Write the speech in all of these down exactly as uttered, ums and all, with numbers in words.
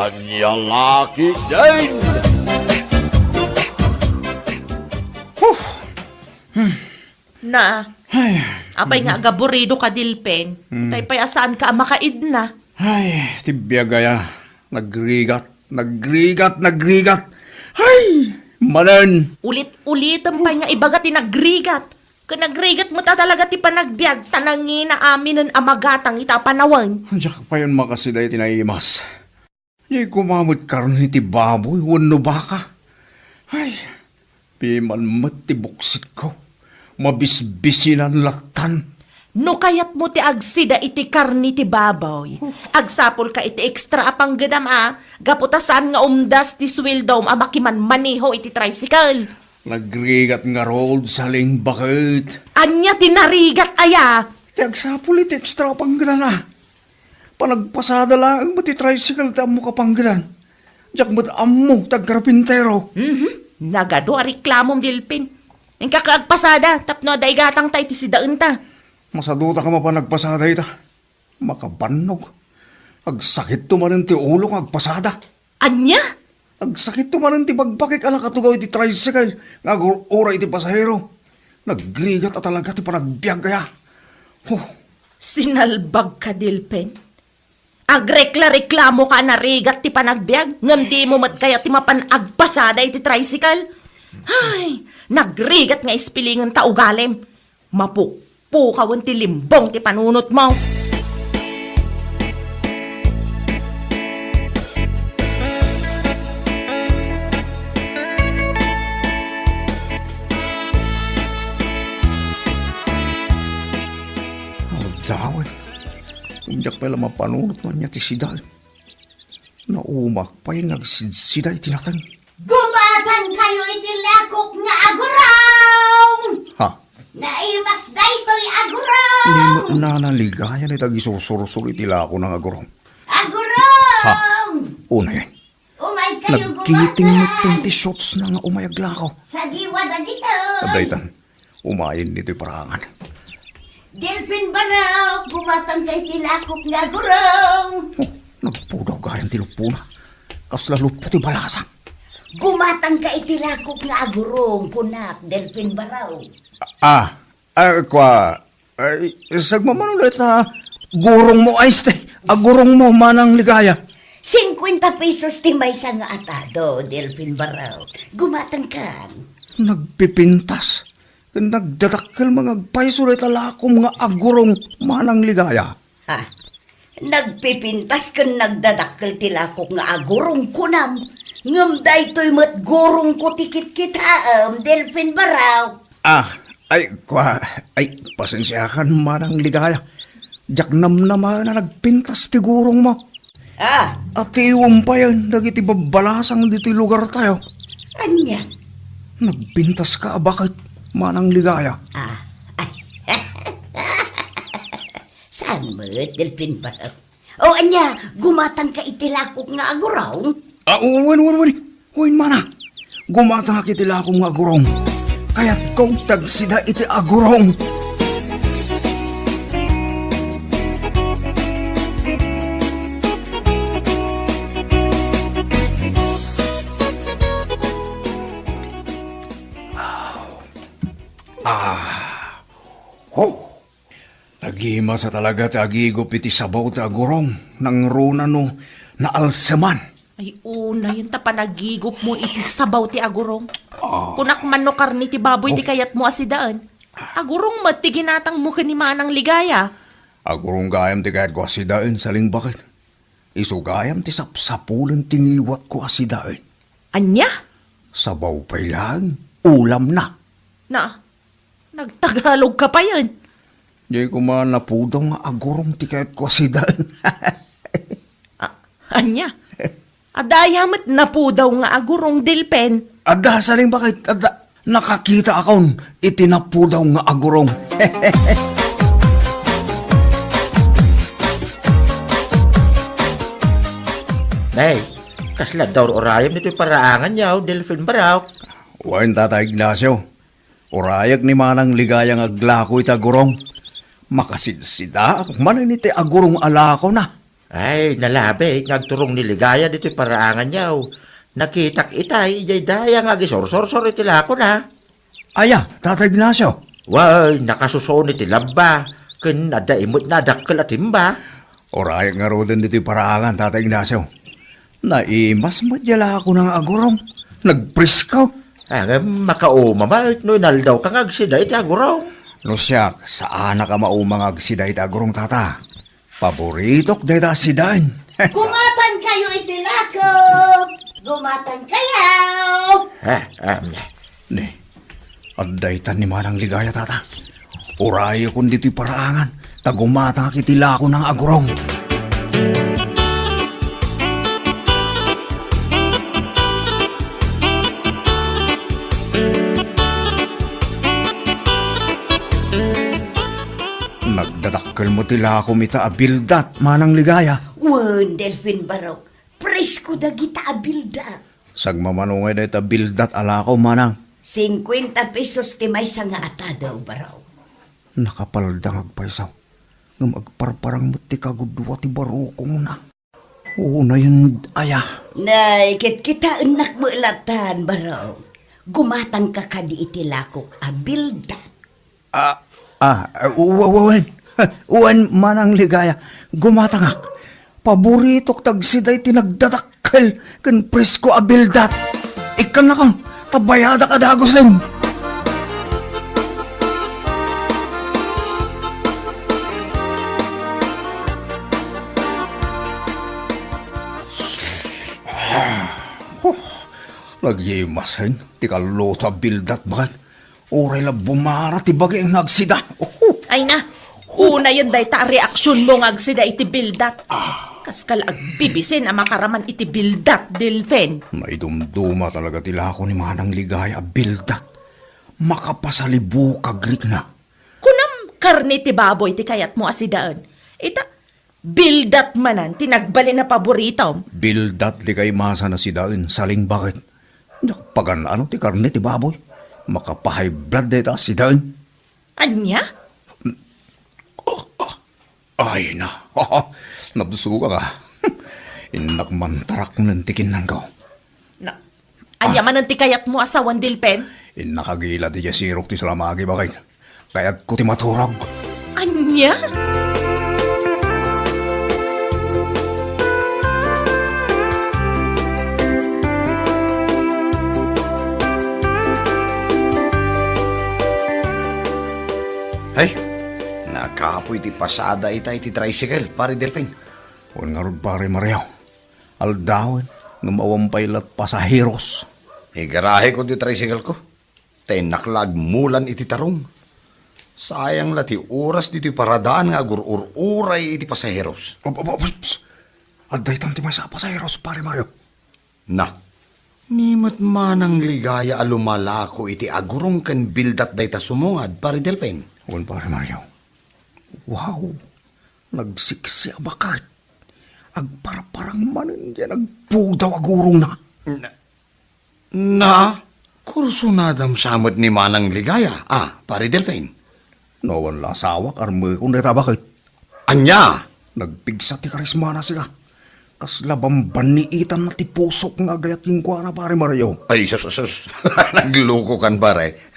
Ania la ketdin? Huh! Na, Ay, apay nga agaburido ka, Delfin? Hmm. Tay pay a saanka a makaidna. Ay, ti biag aya. Nagrigat, nagrigat, nagrigat. Ay, manen. Ulit-ulitem pay nga ibaga ti nagrigat. Ken nagrigat met a talaga ti panagbiag, ta nangina aminen a magatang ita a panawen. Diak payen makasida iti naimas. Diay koma met karne ti baboy wenno baka. Ay, piman met ti buksitko. Mabisbisinan lattan. No kayatmo ti agsida iti karne ti baboy, agsapulka iti extra a panggedam a, gapu ta saan nga umdas ti suweldom a makimanmaneho iti tricycle. Nagrigat ngarud, Saling, baket. Ania ti narigat aya? Ti agsapul iti extra a panggedam a. Panagpasada laeng met ti tricycle ti ammok a panggedan. Diak met ammo ti agkarpintero. Mhm. Nagadu a reklamom, Delfin. Inka ka agpasada tapno adda igatangta iti sidaenta. Masaduta ka mapan agpasada ita. Makabannog. Agsakitto manen ti ulo nga agpasada. Ania? Agsakitto manen ti bagbagik a nakatugaw iti tricycle nga agur-uray iti pasahero. Nagrigat a talaga ti panagbiag aya. Huh. Sinalbagka, Delfin. Agrekla-reklamoka a narigat ti panagbiag, ngem dimo met kayat ti mapan agpasada iti tricycle? Ay, nagrigat nga ispilingenta ugalim. Mapukpukawen ti limbong ti panunotmo. Aldawen, diak pay la mapanunot no ania ti sidaen. Naumak pay nga agsidsida iti nateng. Gumatangkayo iti lakok nga agurong! Ha? Naimas daytoy agurong! Ni Nanang Ligaya dayta agisursuro iti lakona nga agurong. Agurong! Ha? Unayen. Umaykayo. Nagkiting gumatang metten ti shortsna nga umay aglako. Sadiwa dagitoy. Daytan. Umayen ditoy paraangan. Delfin Barok, gumatangka iti lakok nga agurong. Oh, nagpudaw gayam ti luppona. Kasla luppo ti balasang. Gumatangka iti lakok nga agurong, kunak, Delfin Barok. Ah, ah, kua, ay, sagmamano dayta gurongmo, ay, este, agurongmo, Manang Ligaya. Singkuenta pesos ti maysa nga atado, Delfin Barok. Gumatangkan. Nagpipintas. Ken nagdadakkel nga agpayso dayta lakom nga agurong, Manang Ligaya. Ha? Nagpipintas ken nagdadakkel ti lakok nga agurong, kunam. Ngem daytoy met gurongko ti kitkitaem, Delfin Barok. Ah, ay, kua, ay, pasensiakan, Manang Ligaya. Diak namnamaen a nagpintas ti gurongmo. Ah. Atiwem payen dagiti babbalasang ditoy lugartayo. Ania? Nagpintaska a baket, Manang Ligaya. Ah. Saan met, Delfin Barok? O ania, gumatangka iti lakok nga agurong? Ah, wen, wen, wen. Wen mana. Gumatangak iti lakom nga agurong. Kayatko ti agsida iti agurong. Ah. Oh. Nagimas a talaga ti agigup iti sabaw ti agurong, nangruna no naalseman. Ay, unayen ta panagigupmo iti sabaw ti agurong. Ah. Kunak man no karne ti baboy ti Oh. kayatmo a sidaen. Agurong met ti ginatangmo ken ni Manang Ligaya. Agurong gayam ti kayatko a sidaen, Saling, baket. Isu gayam ti sapsapulen ti ngiwatko a sidaen. Ania? Sabaw pay laeng, ulamna. Na, nagtagalog ka payen. Diay koma napudaw nga agurong ti kayatko a sidaen. Ah, ania? Adda aya met napudaw nga agurong, Delfin? Adda, Saling, baket, adda. Nakakitaakon iti napudaw nga agurong. Nay, kasla daw urayem ditoy paraangan yaw, Delfin Barok. Wen, Tata Ignacio. Urayek ni Manang Ligaya nga aglako iti agurong. Makasidsidaak manen iti agurong a lakona. Ay, nalabit nga agturong ni Ligaya ditoy paraangan yaw. Nakitak itay, idiay daya nga agisursursor iti lakona. Aya, Tata Ignacio? Way, nakasusuon iti labba, ken adda immet nga adakkel a timba. Urayek ngaruden ditoy paraangan, Tata Ignacio. Naimas met ya lakona nga agurong. Nagpresko. Ah, ngem makauma met no inaldaw ka nga agsida iti agurong. No siak, saanak a mauma nga agsida iti agurong, Tata. Paboritok dayta a sidaen. Gumatang kayo iti lakok! Gumatang kayo! Ah, ah, Ni, adda itan ni Manang Ligaya, Tata. Urayekon ditoy paraangan, ta gumatangak iti lakona nga agurong. Nagdadakkel met ti lakom ita a bildat, Manang Ligaya. Wen, Delfin Barok, presko dagita a bildat. Sagmamano ngay dayta bildat a lakom, Manang? Singkuenta pesos ti maysa nga atadew, Barok. Nakapalda nga agpayso, ngem agparparang met ti kagudua ti barukongna. Unayen aya. Nay, kitkitaennak met latan, Barok. Gumatangka kadi iti lakok a bildat. Ah, ah, wa-, wa-, wen. Wen, Manang Ligaya. Gumatangak. Paboritok ti agsida iti nagdadakkel ken presko a bildat. Ikkannakon, ta bayadak a dagusen. Huh, nagyimasen ti kalluto a bildat, baket. Uray la bumara ti bagi nga agsida. Uhu. Ay na, unayen dayta a reaksionmo nga agsida iti bildat. Ah. Kaskala agbibisen a makaraman iti bildat, Delfin. Naidumduma talaga ti lako ni Manang Ligaya a bildat. Makapasalibukag rikna. Kunam, karne ti baboy ti kayatmo a sidaen. Ita, bildat manen ti nagbalin a paboritom. Bildat ti kaimasan a sidaen, saling baket. Diak pagan-ano ti karne ti baboy. Makapahayblood dayta a sidaen. Ania? Ah, ah, ay na. Nabsugak a. Innak mantaraknen ti kinnanko. Na, ania manen ti kayatmo a sawen, Delfin? Innak agila ti diay sirok ti salamagi, baket. Kayatko ti maturog. Ania? Ay, nakapoy ti pasada ita iti tricycle, Pare Delfin. Wen ngarud, Pare Mario. Aldawen, ngem awan pay lat pasaheros. Igaraheko ti tricycle ko. Ta innak la agmulan iti tarong. Sayang la ti oras ditoy paradaan nga agur-ur-uray iti pasaheros. Op, op, op, ops. Adda itan ti maysa a pasaheros, Pare Mario. Na, ni met Manang Ligaya a lumalako iti agurong ken bildat dayta sumungad, Pare Delfin. Wen, Pare Mario. Wow! Nagsiksi a baket. Agparparang manen diay nagpudaw a gurongna. Na, Na, kursunadam sa met ni Manang Ligaya, a, Pare Delfin? No awan la asawak, armekon dayta a baket. Ania? Nagpigsa ti karismana, sika. Kasla bambanniitanna ti pusok nga agayat kenkuana, Pare Mario. Ay, sus, sus, sus. Naglukokan, pare.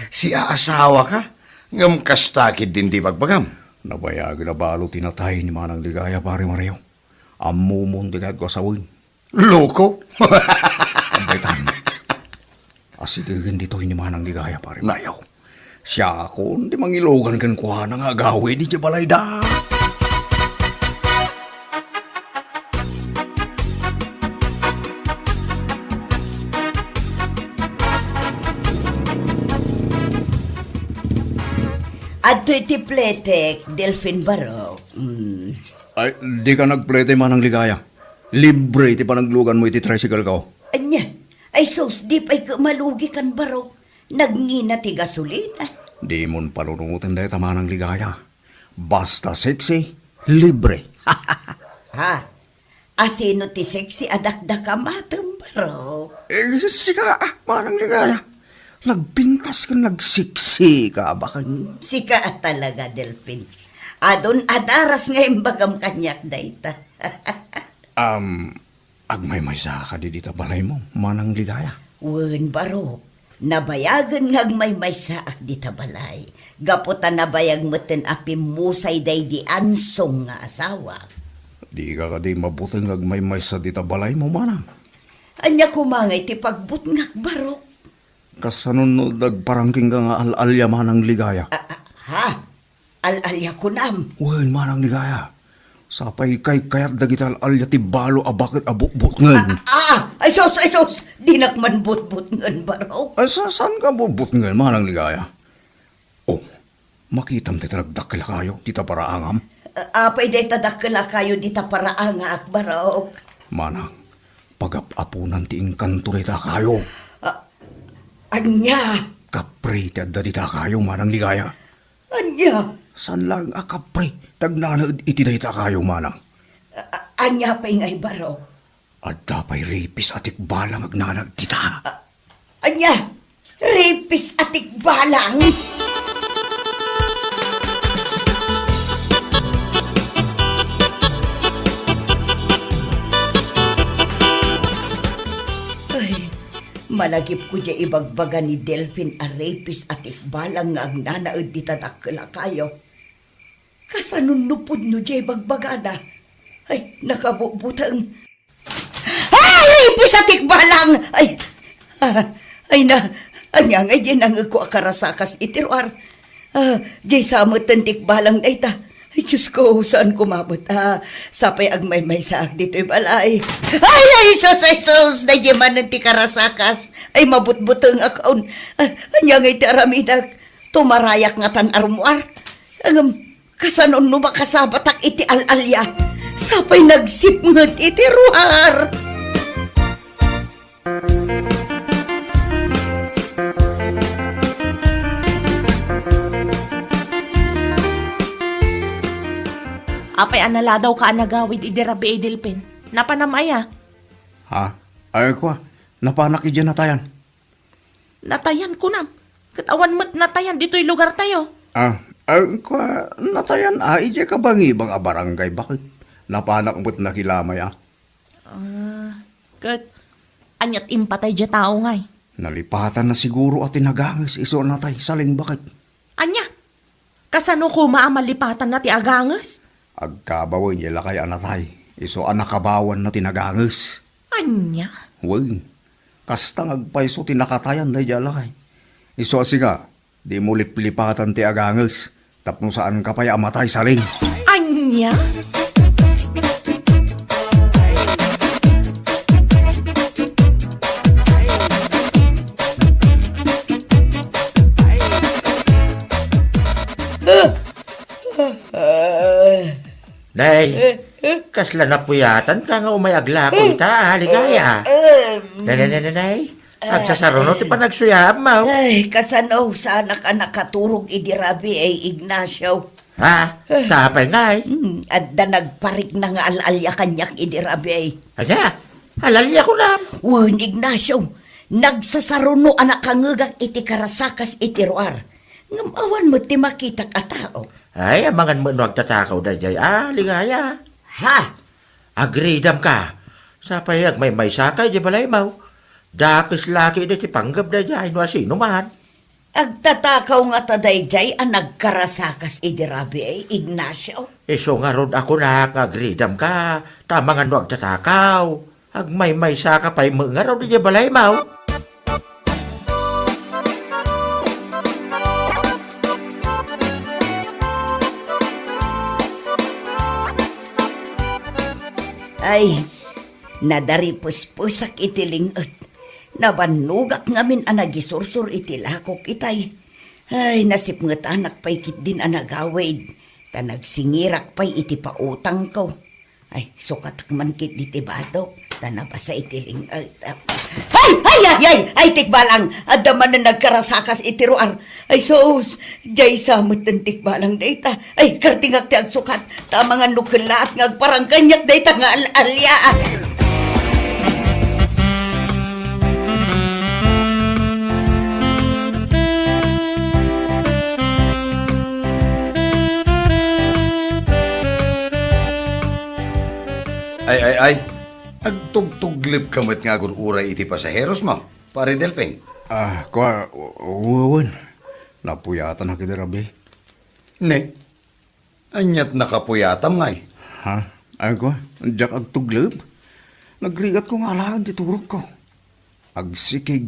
Siaasawaka, ngem kasta ketdin ti ibagbagam. Nabayagen a balo ti natay ni Manang Ligaya, Pare Mario. Ammomon ti kayatko a sawen. Loko? Adda itan. Asidegen ditoy ni Manang Ligaya, Pare Mario. Siakon ti mangilugan kenkuana nga agawid idiay balayda. Adtoy ti pletek, Delfin Barok. Mm. Ay, dika nagplete, Manang Ligaya. Libre ti panagluganmo iti tricycle ko. Ania? Ay sus, di pay ket malugikan, Barok. Nagngina ti gasolina. Dimon panunoten dayta, Manang Ligaya. Basta sexy, libre. Ha? Asino ti sexy a dakdakamatem, Barok? Eh, sika, Manang Ligaya. Nagpintas ken nagseksika, baket. Sika a talaga, Delfin. Adun adaras nga imbagam kaniak dayta. Am, agmaymaysa kadi dita balaymo, Manang Ligaya? Wen, Barok. Nabayagen nga agmaymaysaak dita balay. Gapu ta nabayag metten a pimmusay daydi ansong nga asawa. Dika kadi mabuteng nga agmaymaysa dita balaymo, Manang? Ania koma ngay ti pagbutngak, Barok? Kasano no dagparang kenka nga al-alia, Manang Ligaya? A, a, ha? Al-alia kunam? Wen, Manang Ligaya. Sapay kaykayat dagiti al-alia ti balo a baket a butbutngen. A, a, a, ay sus, ay sus! Dinak man butbutngen, Barok. Ay, sa-, saan ka butbutngen, Manang Ligaya? Oh, makitam dayta nagdakkel a kayo, dita paraangam? A, apay dayta dakkel a kayo, dita paraangaak, Barok? Manang, pagap-apunan ti engkanto dayta a kayo. A, ania? Kapre ti adda dita a kayo, Manang Ligaya. Ania? Saan laeng a kapre ti agnanaed iti dayta a kayo, Manang. A, a, ania pay ngay, Barok? Adda pay ripis a tikbalang agnanaed dita. A, ania? Ripis a tikbalang? Ay, malagipko diay ibagbaga ni Delfin a ripis a tikbalang nga agnanaed dita dakkel a kayo. Kasano no pudno diay bagbagana? Ay, nakabubuteng. Ay, ripis a tikbalang! Ay, ah, ay na, ania ngay diay nangegko a karasakas iti ruar? Ah, diay sa metten tikbalang dayta. Ay, Diyos ko, saan ko mabet? Ah, sapay agmaymaysaak ditoy balay. Ay, ay, sus, ay, sus! Daydiay manen ti karasakas. Ay, mabutbutengak, on. Ah, ania ngay ti aramidak? Tumarayak ngatan a rummuar. Ngem, kasano no makasabatak iti al-alia? Sapay nagsipnget iti ruar. Apay a naladawka a nagawid idi rabii, Delfin? Napanam aya? Ha? Ay, kua, napanak idiay natayan. Natayan kunam? Ket awan met natayan ditoy lugartayo. Ah, ah, kua, natayan a idiay kabangibang a barangay, baket napanak met nakilamay a. Ah, ket aniat impatay diay tao ngay? Nalipatanna siguro a ti naganges isu a natay, Saling, baket. Ania? Kasano koma a malipatanna ti aganges? Agkabawen diay lakay a natay, isu a nakabawanna ti naganges. Ania? Wen, kasta nga agpayso ti nakatayan daydiay a lakay. Isu a singa, dimo liplipatan ti aganges, tapno saanka pay a matay, Saling. Ania? Nay, kasla napuyatanka nga umay aglako ita, a, Ligaya? Nay, nay, nay, nay. Agsasaruno ti panagsuyaam, maw. Ay, kasano, saanak a nakaturog idi rabii, Ignacio. Ha? Ta apay ngay? Hmm, adda nagparikna nga al-alia kaniak idi rabii. Ania? Al-alia kunam? Wen, Ignacio, nagsasaruno a nakangegak iti karasakas iti ruar. Ngem awan met ti makitak a tao. Ay, amangan met no agtatakaw daydiay a, Ligaya. Ha? Agridamka. Sapay agmaymaysaka idiay balaymo. Dakes la ketdi ti panggep daydiay no asinoman. Agtatakaw ngata daydiay a nagkarasakas idi rabii, Ignacio? Isu ngarud a kunak nga agridamka, ta amangan no agtatakaw. Agmaymaysaka pay met ngarud idiay balaymo. Ay, nadaripespesak iti ling-et. Nabannogak ngamin a nagisursor iti lakok itay. Ay, nasipngetanak pay ketdin a nagawid, ta nagsingirak pay iti pautangko. Ay, sukatak man ketdi ti badok, ta nabasa iti ling-, ay, ta-, ay, ay, ay, ay, ay, tikbalang, adda manen nagkarasakas iti ruar. Ay, sus, diay sa met den tikbalang dayta. Ay, kartingak ti agsukat, ta amangan no kellaat nga agparang kaniak dayta nga al-alia. Ay, ay, ay. Agtugtuglep ka met nga agur-uray iti pasaheros mo, Pare Delfin. Ah, kua, u-, uwen. Napuyatanak iti rabii. Ne? Ania't nakapuyatam ngay? Ha? Ay, kua, diak agtuglep. Nagrigatko nga alaen ti turogko. Agsikig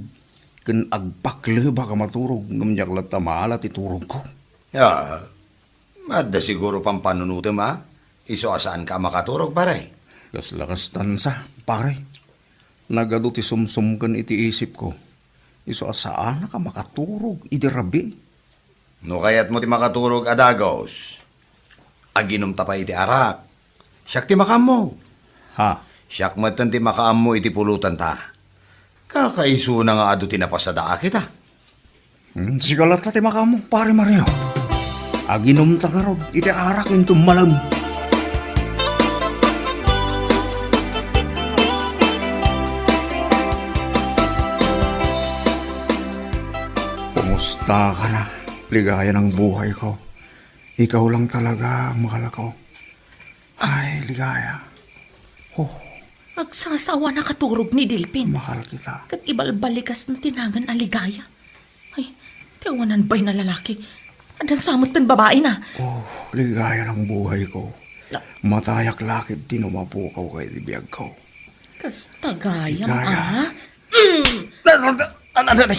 ken agpaklebak a maturog ngem diak latta maala ti turogko. Ah, adda siguro pampanunotem a isu a saanka a makaturog, pare. Kasla kastan sa, pare. Nagadu ti sumsumken iti isipko. Isu a saanak a makaturog idi rabii. No kayatmo ti makaturog a dagus, aginumta pay iti arak. Siak ti makaammo. Ha? Siak metten ti makaammo iti pulotanta. Kakaisuna nga adu ti napasadaak ita. Hmm, sika latta ti makaammo, Pare Mario. Aginumta ngarud iti arak inton malem. Kumusta ka na, ligaya ng buhay ko? Ikaw lang talaga ang mahal ko. Ay, ligaya. Oh, Agsasawa na katurog ni Delfin. Mahal kita. Ket ibalbalikas na ti nagan a ligaya. Ay, ti awanan bay na lalaki. Addan sa met ten babae na. Oh, ligaya ng buhay ko. La- Matayak lakit ti numapukaw kay di biag ko. Kasta gayam, Ligaya. ah? Mm. Na, na, na, na, na, na.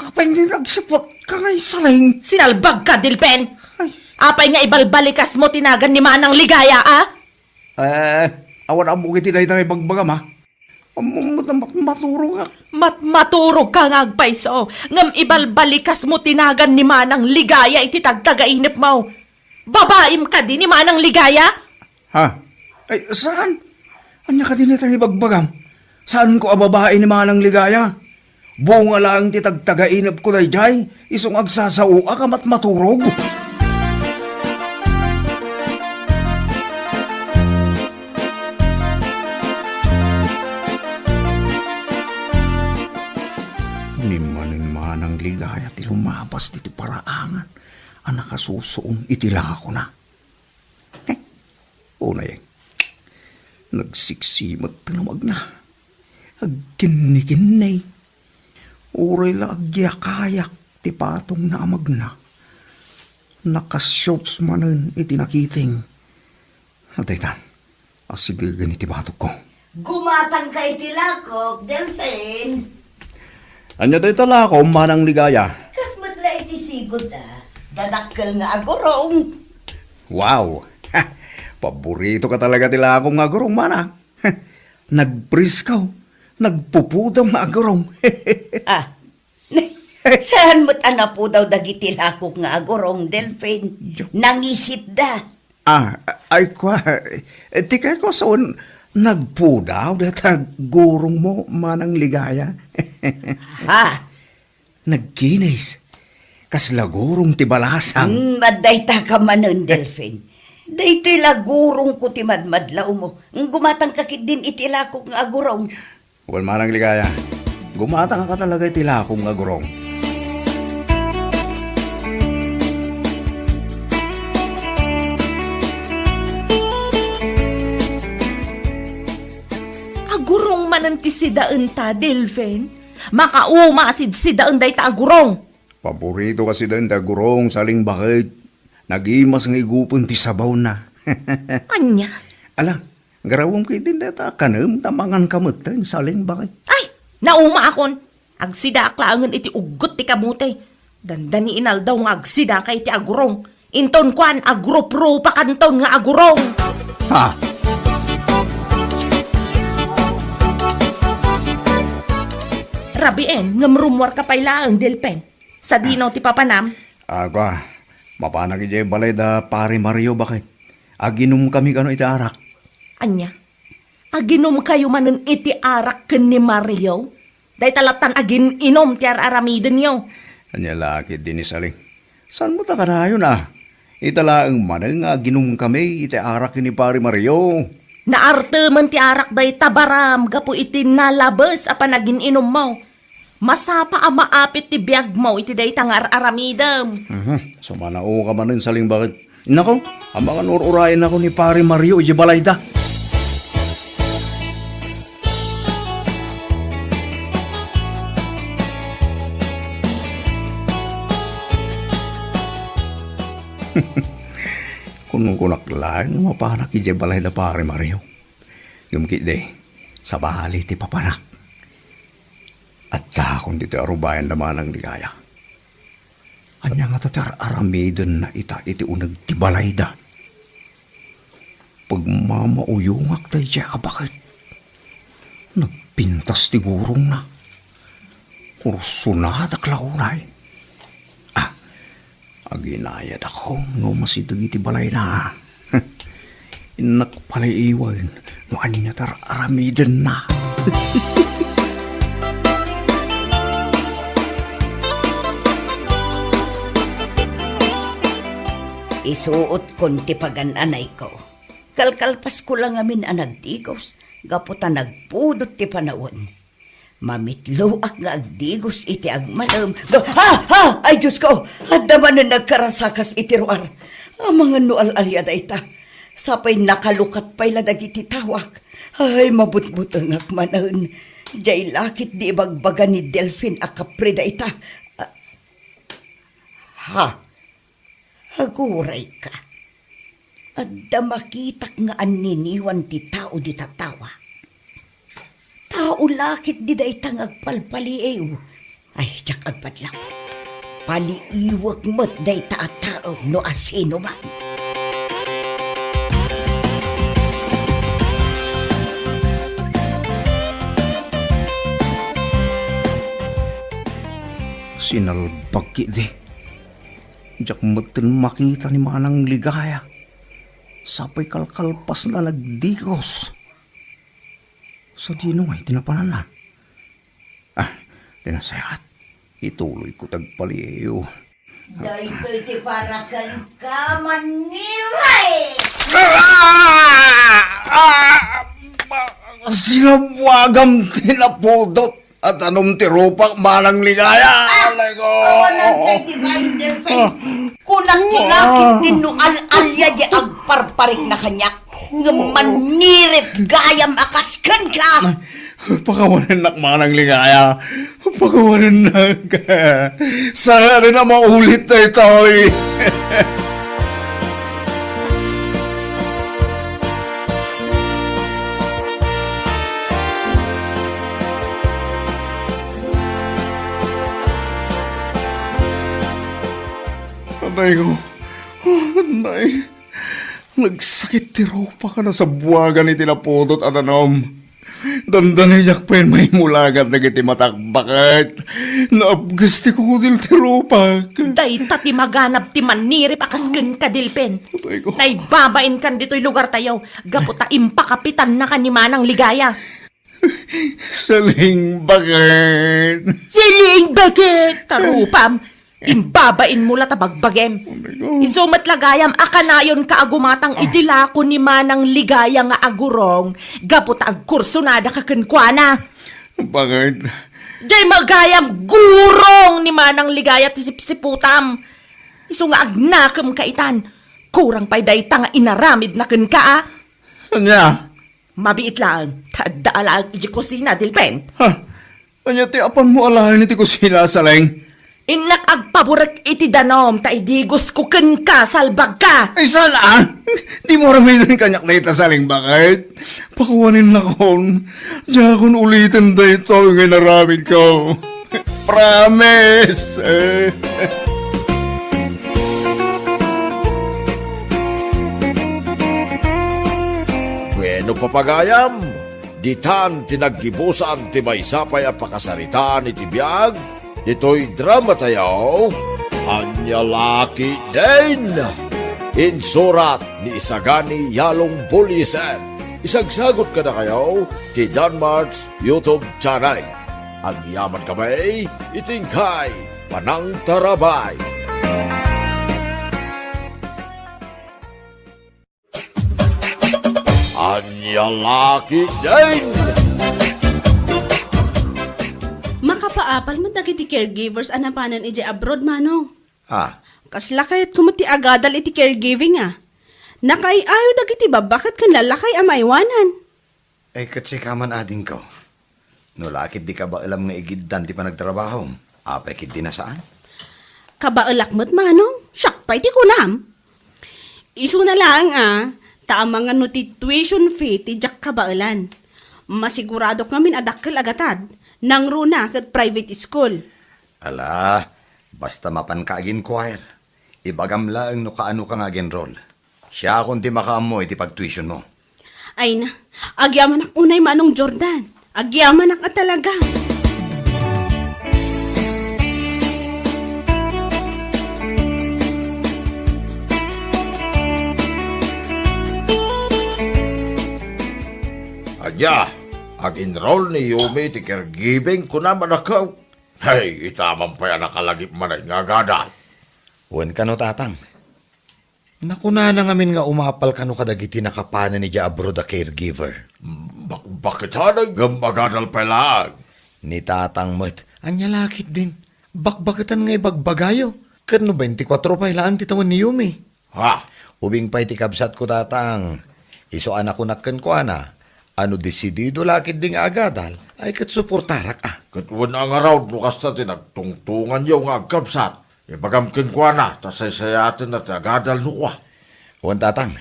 Apay nga nagsipot ka nga isaling? Sinalbag ka, Delfin! Ay. Apay nga ibalbalikas mo ti nagan ni Manang Ligaya, a? Eh, awan ammo iti dayta nga ibagbagam, a? Am-, am-, am-, maturog, a? Mat-, maturog ka nga agpayso, ngem ibalbalikas mo ti nagan ni Manang Ligaya iti tagtagainep mo. Babaim kadi ni Manang Ligaya? Ha? Ay, saan? Ania kadi dayta nga ibagbagam? Saanko a babai ni Manang Ligaya? Bunga laeng ti tagtagainepko daydiay, isu nga agsasaoak a matmaturog. Ni Manang Ligaya ti lumabas ditoy paraangan a nakasusuong iti lakona. Eh, unay, nagsiksi met ti namagna. Agkinnikinni. Uray la agyakayak ti patongna a magna. Naka-shorts manen iti nakiting. Dayta, asidegen iti batokko. Gumatangka iti lakok, Delfin. Ania dayta lakom, Manang Ligaya? Kas met la iti sigud, a. Dadakkel nga agurong. Wow! Paborito ka talaga ti lakom nga agurong, Manang. Nagpriskaw, nagpupudam nga agurong. Ah, saan met a napudaw dagiti lakok nga agurong, Delfin? Jo. Nangisitda. Ah, ay, kua, ti kayatko sawen, nagpudaw dayta gurong mo, Manang Ligaya. Ha? Nagkinis. Kasla gurong ti balasang. Hmm, adda ita ka manen, Delfin. Daytoy la gurongko ti madmadlaw mo. Gumatangka ketdin iti lakok nga agurong. Wen, Manang Ligaya, gumatangka talaga iti lakok nga agurong. Agurong manen ti sidaenta, Delfin. Makauma a sidsidaen dayta agurong. Paborito kasi dayta agurong, Saling, baket. Nagimas nga igupen ti sabawna. Ania? Ala, garawem ketdin dayta kanem ta manganka metten, Saling, baket. Ay, naumaakon. Agsidaak laengen iti uggot ti kamote. Dandani inaldaw nga agsidaka iti agurong. Inton kuan, agruprupakanton nga agurong. Ha? Rabien, ngem rummuarka pay laeng, Delfin. Sadino ti papanam? Ah, kua, mapanak idiay balay da Pare Mario, baket. Aginumkami kano iti arak. Ania? Aginumkayo manen iti arak ken ni Mario? Dayta lattan agin-inum ti ar-aramidenyo. Ania la ketdi ni Saling? Saan met a kanayon a? Ita laeng manen nga aginumkami iti arak ken ni Pare Mario. Naartemen ti arak dayta, baram, gapu iti nalabes a panagin-inummo. Masapa a maapit ti biagmo iti dayta nga ar-aramidem. Mhm. Sumanaoka manen, Saling, baket. Nako, amangan ur-urayennako ni Pare Mario iti balayda. Kunkunak laeng nga mapanak idiay balay da Pare Mario. Ngem ketdi, sabali ti papanak. Addaakon ditoy a rubayan da Manang Ligaya. Ania ngata ti ar-aramidenna ita iti uneg ti balayda? Pagmamauyongak daydiay a baket. Nagpintas ti gurongna. Kursonadak la unay. Ah, aginayadakon no umasideg iti balayna. Innak paliiwen no ania ti ar-aramidenna. Isuotkon ti pagan-anayko. Kalkalpasko la ngamin a nagdigos gapu ta nagpudot ti panawen. Mamitloak nga agdigos iti agmalem. Ga-, ha! Ha! Ay, Diosko! Adda manen nagkarasakas iti ruar. Amangan no al-alia dayta. Sapay nakalukat pay la dagiti tawak. Ay, mabutbutengak manen. Diay la ketdi ibagbaga ni Delfin a kapre dayta. Ah, ha? Agurayka. Adda makitak nga anniniwan ti tao dita tawa. Tao la ketdi dayta nga agpalpaliiw. Ay, diak agpadlaw. Paliiwek met dayta a tao no asinoman. Sinalbag ketdi. Diak metten makita ni Manang Ligaya. Sapay kalkalpasna nagdigos. Sadino ngay ti napananna? Ah, ti nasayaat. Ituloyko ti agpaliiw. Daytoy ti para kenka, Manniret! Ah! Ah! Sinabuagam ti napudot a danom ti rupak, Manang Ligaya. Ah! Alayko! Awanan kay ti binder pen. Ah! Kunak la ketdin no al-alia di agparparikna kaniak. Ngem Manniret gayam a kas kenka. Pakawanennak, Manang Ligaya. Pakawanennak. Saan a maulit daytoy. Anay ko. Anay. Nagsakit ti rupak a nasabuagan iti napudot a danom. Dandani diak pay maimulagan dagiti matak, baket. Naabges ti kudil ti rupak. Dayta ti maganab ti Manniret a kas kenka, Delfin. Atay ko. Naibabainkan ditoy lugartayo gapu ta impakapitannakan ni Manang Ligaya. Salingbaket. Salingbaket! Ta rupam, imbabainmo la ta bagbagem. Oh my God. Isu met la gayam a kanayonka a gumatang iti lako ni Manang Ligaya nga agurong gapu ta agkursonadaka kenkuana. Baket? Diay met gayam gurong ni Manang Ligaya ti sipsiputam. Isu nga agnakemka itan. Kurang pay dayta nga inaramidna kenka, a. Ania? Mabiit laeng, ta adda alaek iti kusina, Delfin. Ha? Ania ti apanmo alaen iti kusina, Saleng? Innak agpaburek iti danom ta idigosko kenka, salbagka. Ay, saan a? Dimo aramiden kaniak dayta, Saleng, baket? Pakawanennakon. Diakon uliten daytoy nga inaramidko. Promise! Bueno, papagayam, ditan ti naggibusan ti maysa pay a pakasaritaan iti biag ditoy dramatayo, Ania La Ketdin. Insurat ni Isagani Yalong Buliesen. Isagsagut kadakayo ti Danmart's YouTube channel. Agyamankami iti inkay panangtarabay. Ania La Ketdin! Makapaapal met dagiti caregivers a napanan idiay abroad, Manong. Ah. Kasla kayatko met ti agadal iti caregiving, a. Nakaay-ayo dagiti babbaket ken lalakay a maiwanan. Ay, ket sika man, adingko. No la ketdi kabaelam nga igiddan ti panagtrabahom, apay ketdi a saan? Kabaelak met, Manong. Siak pay ti kunam. Isuna laeng a, ta amangan no ti tuition fee ti diak kabaelan. Masiguradok ngamin a dakkel a gatad, nangruna ket private school. Ala, basta mapanka ag-inquire, ibagam laeng no kaanoka nga ag-enroll. Siakon ti makaammo iti pagtuitionmo. Ay na, agyamanak unay, Manong Jordan. Agyamanak a talaga. Ania, ag-enroll ni Yumi ti caregiving, kuna, manakew? Hay, ita man pay a nakalagip manen nga agadal. Wen kano, Tatang. Nakunana ngamin nga umapal kano kadagiti nakapanen idiay abroad a caregiver. Bakbaketan ngem agadal pay laeng. Ni Tatang met, ania la ketdin? Bakbaketan nga ibagbagayo. Ket no twenty-four pay laeng ti tawen ni Yumi. Ha? Ubing pay ti kabsatko, Tatang. Isu a nakunak kenkuana, a no desidido la ketdi nga agadal, ay ket suportarak a. Ket wen a ngarud no kasta ti nagtungtunganyo nga agkabsat. Ibagam kenkuana, ta saysayatenna ti agadal no kua. Wen, Tatang,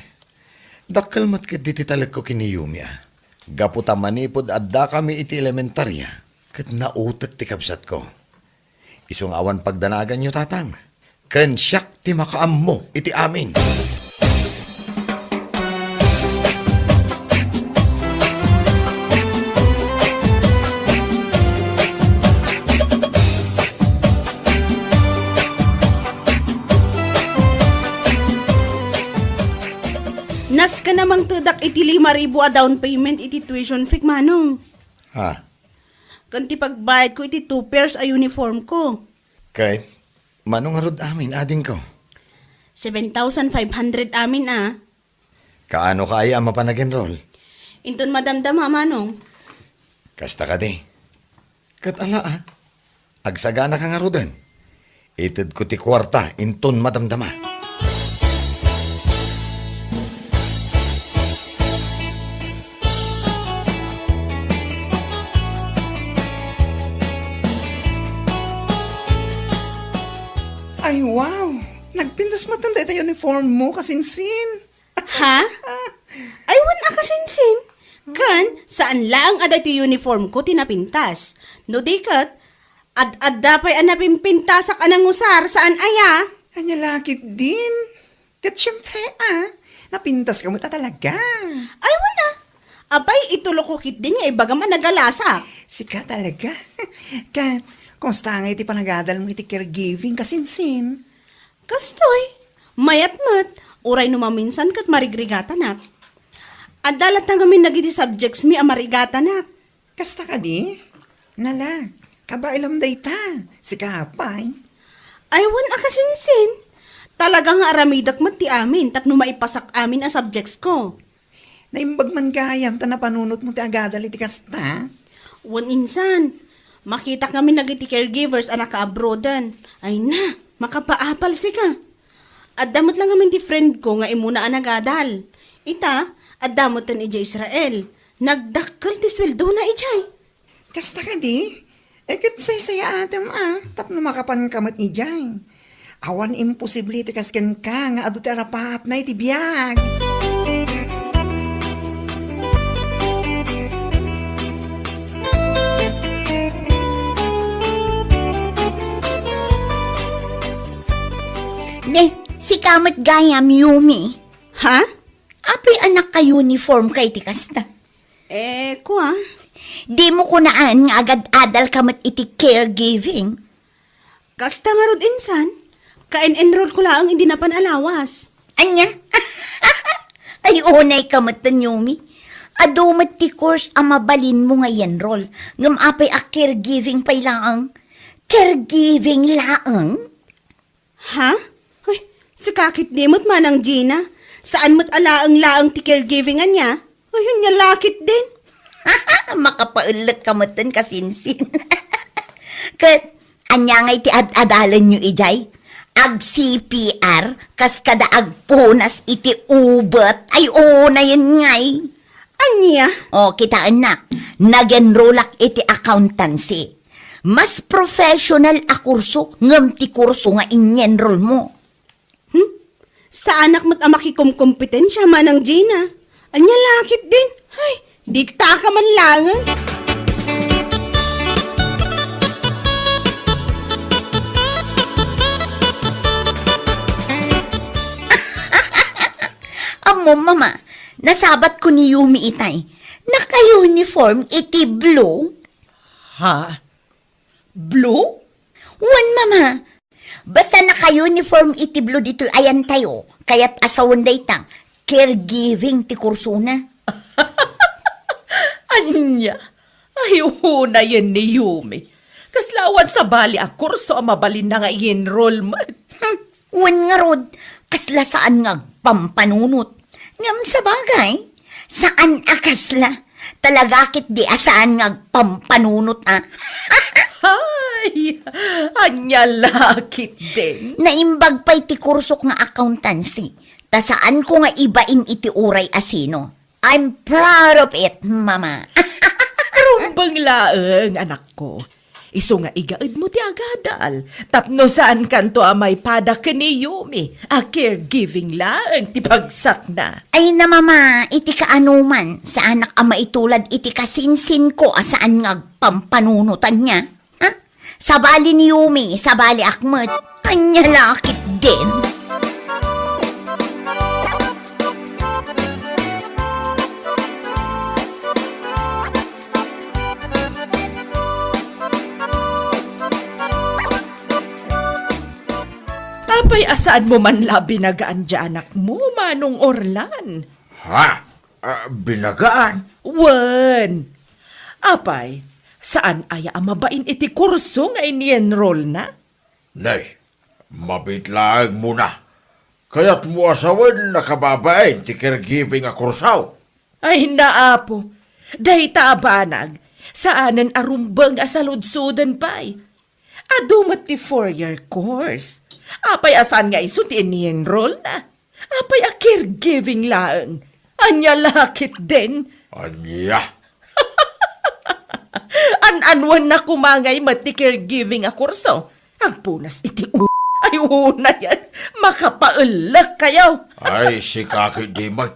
dakkel met ketdi ti talekko ken ni Yumi a. Gapu ta manipud addakami iti elementaria, ket nautek ti kabsatko. Isu nga awan pagdanaganyo, Tatang, ken siak ti makaammo iti amin. Nasken a mangtedak iti lima ribu a down payment iti tuition fee, Manong. Ha? Ken ti pagbayadko iti two pairs a uniformko. Ket, mano ngarud amin, adingko? Seven thousand five hundred amin a. Kaano ka aya a mapan ag-enroll? Inton madamdama, Manong. Kasta kadi. Ket ala a, agsaganaka ngaruden. Itedko ti kuarta inton madamdama. Ay, wow! Nagpintas met dayta uniformmo, kasinsin. Ha? Ay, wen a, kasinsin. Ken, saan laeng a daytoy uniformko ti napintas. No di ket, ad-adda pay a napimpintasak a nangusar, saan aya? Ania la ketdin? Ket siempre a, napintaska met a talaga. Ay, wen a. Apay, itulokko ketdin nga ibagam a nagalasak. Sika talaga. Ket, kumusta ngay ti panagadalmo iti caregiving, kasinsin? Kastoy, mayat met, uray no maminsan ket marigrigatanak. Adda latta ngamin dagiti subjects mi a marigatanak. Kasta kadi? Nala, kabaelam dayta. Sika pay? Ay, wen a, kasinsin. Talaga nga aramidek met ti amin tapno maipasak amin a subjects ko. Naimbag man gayam ta napanunotmo ti agadal iti kasta? Wen insan, makitak ngamin dagiti caregivers a nakaabroaden. Ay na, makapaapal sika. Adda met la ngamin ti friend ko nga immuna a nagadal. Ita, adda metten idiay Israel. Nagdakkel ti sueldona idiay. Kasta kadi? E ket saysayaatem a, tapno makapanka met idiay. Awan imposible ti kas kenka nga adu ti arapaapna iti biag. Ne, sika met gayam, Yumi. Ha? Apay a naka-uniform ka iti kasta? Eh, kua? Dimo kunaan nga agad-adal ka met iti caregiving? Kasta ngarud insan, ka-en-enroll ko laeng idi napan a lawas. Ania? Ay, unay ka met, Yumi. Adu met ti course a mabalinmo nga i-enroll. Ngem apay a caregiving pay laeng? Caregiving laeng? Ha? Ay, sika ketdi met, Manang Gina. Saan met a laeng-laeng ti caregiving ania? Ay, ania la ketdin? Makapaellek ka metten, kasinsin. Ket, ania ngay ti ad-adalenyo idiay? Ag-C P R, kas kada agpunas iti ubet. Ay, unayen ngay. Ania? O, kitaennak, nag-enrollak iti accountancy. Mas professional a kurso ngem ti kurso nga in-enrollmo. Hmm? Saanak met a makikomkompetensia, Manang Gina. Ania la ketdin? Ay, ditaka man laengen. Ammom, Mama, nasabatko ni Yumi itay. Naka-uniform iti blue. Ha? Blue? Wen, Mama. Basta naka-uniform iti blue ditoy ayantayo, kayat a sawen dayta, caregiving ti kursona. Ania? Ay, unayen ni Yumi. Kasla awan sabali a kurso a mabalinna nga i-enroll met. Hmm, wen ngarud, kasla saan nga agpampanunot. Ngem sabagay, saan a kasla. Talaga ketdi a saan nga agpampanunot, a. Ay, ania la ketdin? Naimbag pay ti kursok nga accountancy. Ta saanko nga ibain iti uray a sino. I'm proud of it, Mama. Rumbeng laeng, anakko. Isu nga igaedmo ti agadal, tapno saankanto a maipada ken ni Yumi a caregiving laeng ti pagsakna. Ay na, Mama, iti kaanoman, saanak a maitulad iti kasinsinko a saan nga agpampanunotan niya. Ha? Sabali ni Yumi, sabaliak met. Ania la ketdin? Apay a saanmo man la binagaan ti anakmo, Manong Orlan? Ha? Ah, binagaan? Wen. Apay, saan aya a mabain iti kurso nga ini-enrollna? Nay, mabiit laeng, Mona. Kayatmo a sawen a kababain ti caregiving a kurso? Ay, naapo. Dayta a banag, saanen a rumbeng a saludsoden pay. Adu met ti four-year course. Apay a saan nga isu ti ini-enrollna? Apay a caregiving laeng? Ania la ketdin? Ania? An-anwenna koma ngay met ti caregiving a kurso. Agpunas iti u-, ay, unayen, makapaellek kayo. Ay, sika ketdi met.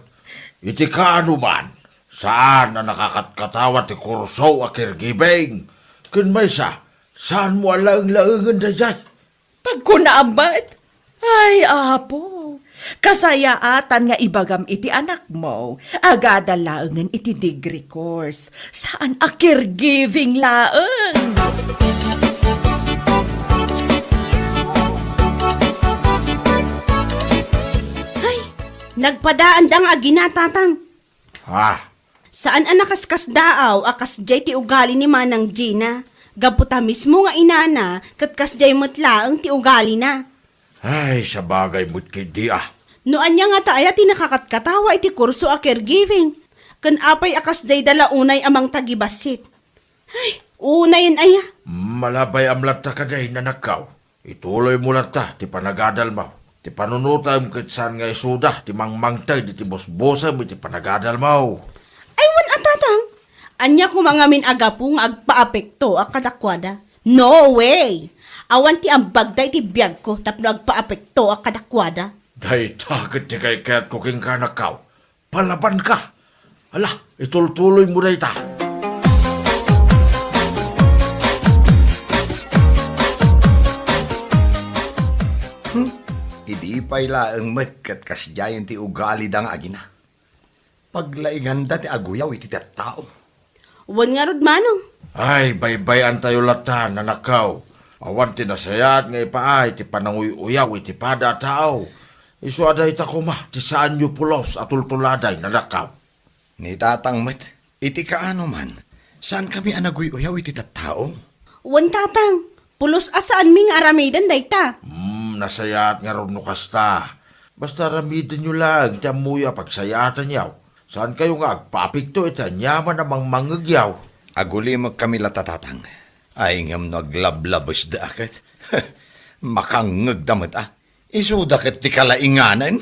Iti kaano man, saan a nakakatkatawa ti kurso a caregiving. Ken maysa, saanmo a laeng-laengen daydiay. Pagkunaam met, ay, Apo, kasayaatan nga ibagam iti anakmo, agadal laengen iti degree course, saan a caregiving laeng. Ay, nagpadaanda nga agina, Tatang. Ha? Saan a nakaskasdaaw a kasdiay ti ugali ni Manang Gina. Gapu ta mismo nga inana, ket kasdiay met laeng ti ugalina. Ay, sabagay met ketdi a. No ania ngata aya ti nakakatkatawa iti kurso a caregiving? Ken apay a kasdiay da la unay a mangtagibassit? Ay, unayen aya. Malabay-am latta kadi, nanakkaw. Ituloymo latta ti panagadalmo. Ti panunotem ket saan nga isuda ti mangmangted iti busbusem iti panagadalmo. Ay, wen a, Tatang. Ania koma ngamin a gapu nga agpaapektoak kadakuada? No way! Awan ti ambagda iti biagko tapno agpaapektoak kadakuada. Dayta ket ti kaykayatko kenka, nakkaw. Palabanka. Ala, itultuloymo dayta. Hmm, idi pay laeng met ket kasdiayen ti ugalida nga agina. Paglainganda ti aguyaw iti tattao. Wen ngarud, Manong. Ay, baybay-antayo latta, nanakkaw. Awan ti nasayaat nga ipaay ti pananguy-uyaw iti pada a tao. Isu a dayta koma ti saanyo pulos a tultuladay, nanakkaw. Ni Tatang met, iti kaano man, saankami a naguy-uyaw iti tattao? Wen, Tatang, pulos a saanmi nga aramiden dayta. Hmm, nasayaat ngarud no kasta. Basta aramidenyo laeng ti ammoyo a pagsayaatanyo. Saankayo nga agpaapekto iti aniaman a mangmangngegyo. Agulimekkami latta, Tatang. Ay, ngem no aglablabesda ket, makangngegda met, a. Isuda ket ti kalainganen.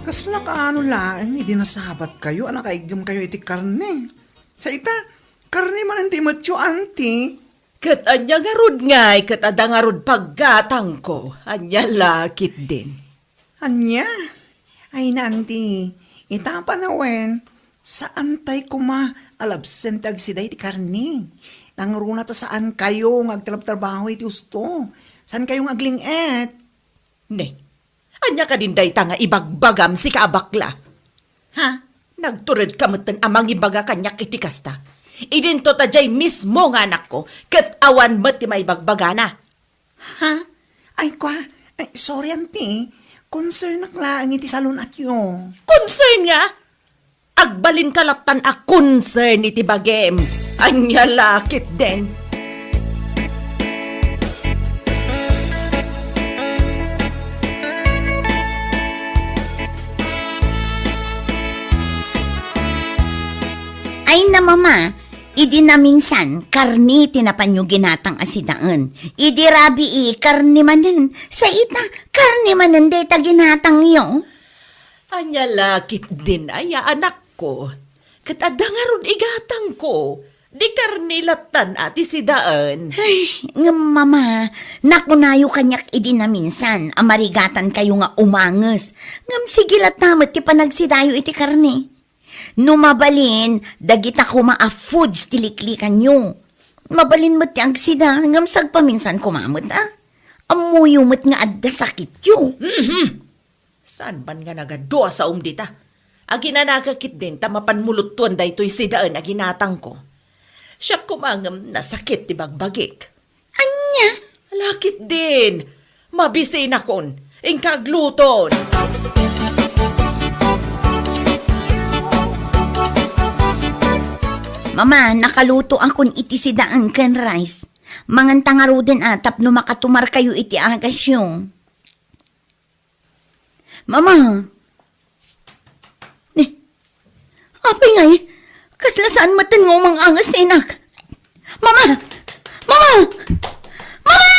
Kasla ka Ano laeng idi nasabatkayo a nakaiggemkayo iti karne? Sa ita, karne manen ti metyo, anti. Ket ania ngarud ngay ket adda ngarud paggatangko? Ania la ketdin? Ania? Ay, nanti, ita panawen, saantay koma a labsen ti agsida iti karne. Nangruna ta saankayo nga agtrabtrabaho iti husto. Saankayo nga agling-et. Ne, ania kadin dayta nga ibagbagam, sika a bakla? Ha? Nagturedka metten a mangibaga kaniak iti kasta. Idinto ta diay mismo nga anakko, ket awan met ti maibagbagana. Ha? Ay, kwa, ay, sorry, anti. Concernak laeng iti salun-atyo. Concern nga? Agbalinka lattan a concern iti bagim. Ania la ketdin? Ay, na, Mama, idi naminsan, karne ti napanyo ginatang a sidaen. Idi rabii, karne manen. Sa ita, karne manen dayta ginatangyo. Ania la ketdin aya, anakko? Ket adda ngarud igatangko. Di karne lattan a ti sidaen. Ay, ngem, Mama, nakunayo kaniak idi naminsan a marigatankayo nga umanges. Ngem sige latta met ti panagsidayo iti karne. No mabalin, dagita koma a foods ti liklikanyo. Mabalin met ti agsida, ngem sagpaminsan koma met, a? Ammoyo met nga adda sakityo. Mhm. Saan man nga nagadua sa um dita? Aginanaga ketdin ta mapan muluttuan daytoy sidaen a ginatangko. Siak koma ngem nasakit ti bagbagik. Ania? Ala ketdin! Mabisinakon! Inka agluton! Mama, nakalutoakon iti sidaen ken rice. Manganta ngaruden a tapno makatumarkayo iti agasyo. Mama! Ni, apay ngay, kasla saan metten nga umanganges ni inak? Mama! Mama! Mama!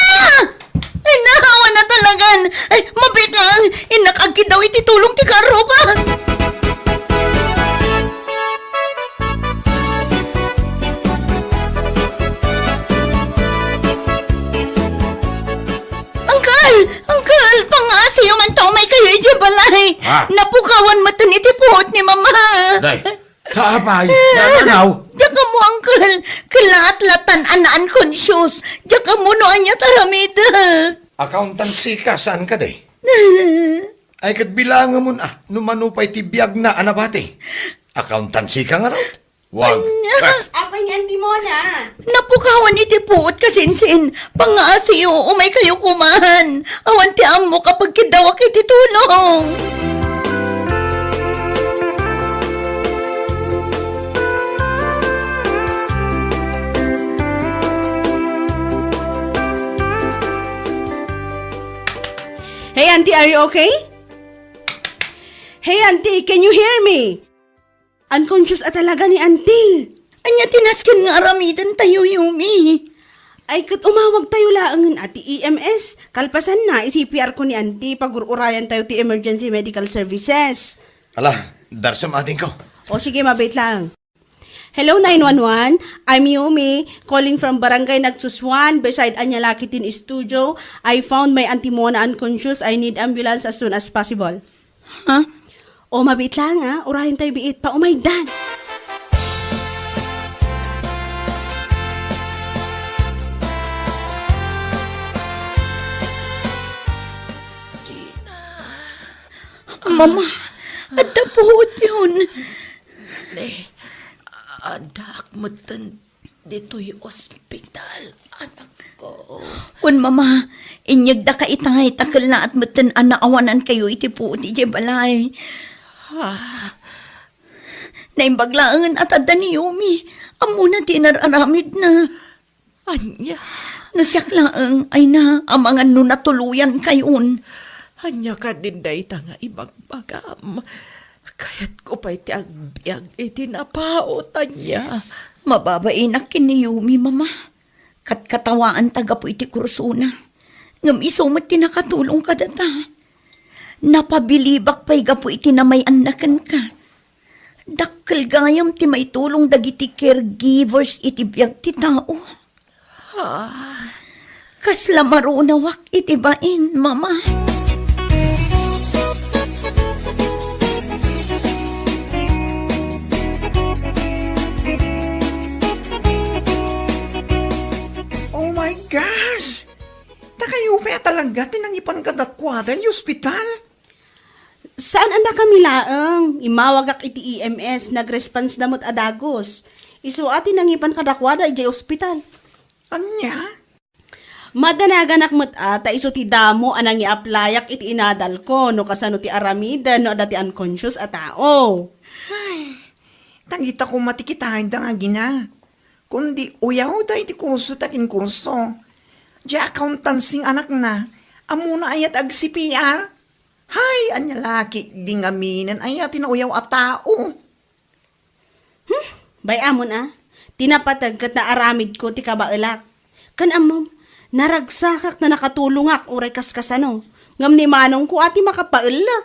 Ay, naawa na talagan! Ay, mabiit lang! Innak agkiddaw iti tulong ti karruba! Uncle! Uncle! Pangaasiyo man ta umaykayo idiay balay! Ah! Napukawan metten iti puot ni Mama! Day, kaapay, nananaw? Diak ammo, Uncle! Kelaat lattan a na-unconscious! Diak ammo no ania ti aramidek! Accountancy ka, saan ka, day? Ay, ket bilangemon, a, no mano pay ti biagna a nabati. Accountancy ka ngarud? Wag. Ania? Eh. Apay ni Auntie Mona? Napukawan iti puot, kasinsin. Pangaasiyo, umaykayo koma. Awan ti ammok a pagkiddawak iti tulong. Hey, Auntie, are you okay? Hey, Auntie, can you hear me? Unconscious a talaga ni Auntie. Ania ti nasken nga aramidentayo, Yumi? Ay, ket umawagtayo laengen a ti E M S. Kalpasanna, i-C P R ko ni Auntie, pagur-urayantayo ti emergency medical services. Ala, darsem, adingko. O, sige, mabiit laeng. Hello, nine one one. I'm Yumi, calling from Barangay Nagsusuan, beside Ania la ketdin Studio. I found my Auntie Mona unconscious. I need ambulance as soon as possible. Ha? O, mabiit lang, ha? Urayan tayo biit. Paumaydan. Mama, adda puot yun. Ne, addaak metten ditoy ospital, anakko. Wen, Mama, inyegdaka itay ta kellaat metten a naawanankayo iti puot idiay balay. Ah. Naimbag laengen a tadda ni Yumi. Ammona ti inar-aramidna. Ania? No siak laeng, ay na, amangan no natuloyankayon. Ania kadin dayta nga ibagbagam? Kayatko pay ti agbiag iti napaut, ania? Mababainak ken ni Yumi, Mama. Katkatawaanta gapu iti kursona. Ngem isu met ti nakatulong kadata. Napabilibak pay gapu iti namay-anna kenka. Dakkel gayam ti maitulong dagiti caregivers iti biag ti tao. Ah. Kasla marunawak iti bain, Mama. Oh my gosh! Ta kayo pay a talaga ti nangipan kadakuada iti ospital? Saan a nakami laeng. Immawagak iti E M S, nagresponse da met a dagus. Isu a ti nangipan kadakuada idiay ospital. Ania? Madanaganak met a, ta isu ti damo a nangiaplayak iti inadalko no kasano ti aramiden no adda ti unconscious a tao. Ay, tangita koma ti kitaenda nga agina. Kundi uyawda iti kurso ta kinkurso. Diay accountancy nga anakna, ammona aya ti ag-C P R? Hay, ania la ketdi ngamin aya ti nauyaw a tao? Hmm, bay-amon a, ti napateg ket naaramidko ti kabaelak. Ken ammom, naragsakak ta nakatulongak uray kaskasano, ngem ni manongko a ti makapaellek.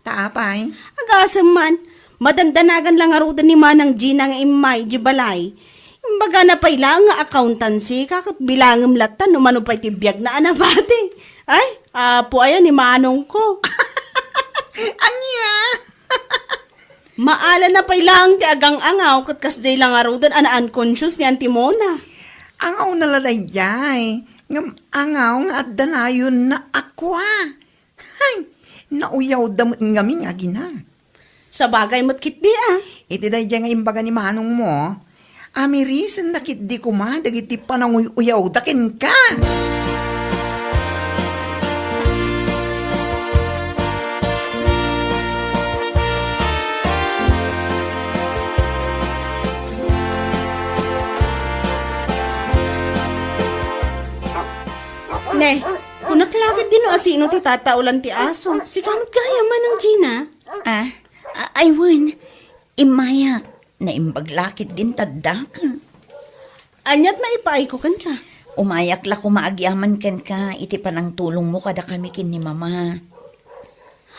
Ta apay? Agasem man, madandanagan la ngaruden ni Manang Gina nga immay idiay balay. Imbagana pay laeng nga accountancy ka ket bilangem latta no mano pay ti biagna a nabati. Ay, apo aya ni manongko. Ania? Maalana pay laeng ti agang-angaw ket kasdiay la ngaruden a na-unconscious ni Auntie Mona. Angawna la daydiay, ngem angaw nga adda nayonna a kua. Hay, nauyawda met ngamin nga agina. Sabagay met ketdi a. Iti daydiay nga imbaga ni manongmo, amirisenna ketdi koma dagiti pananguy-uyawda kenka. Ne, kunak la ketdi no asino ti tataolan ti aso. Sika met gayam, Manang Gina. Ah, a-, ay wen, immayak. Naimbag la ketdin ti addaka. Aniat maipaayko kenka? Umayak la koma agyaman kenka iti panangtulongmo kadakami ken ni Mama.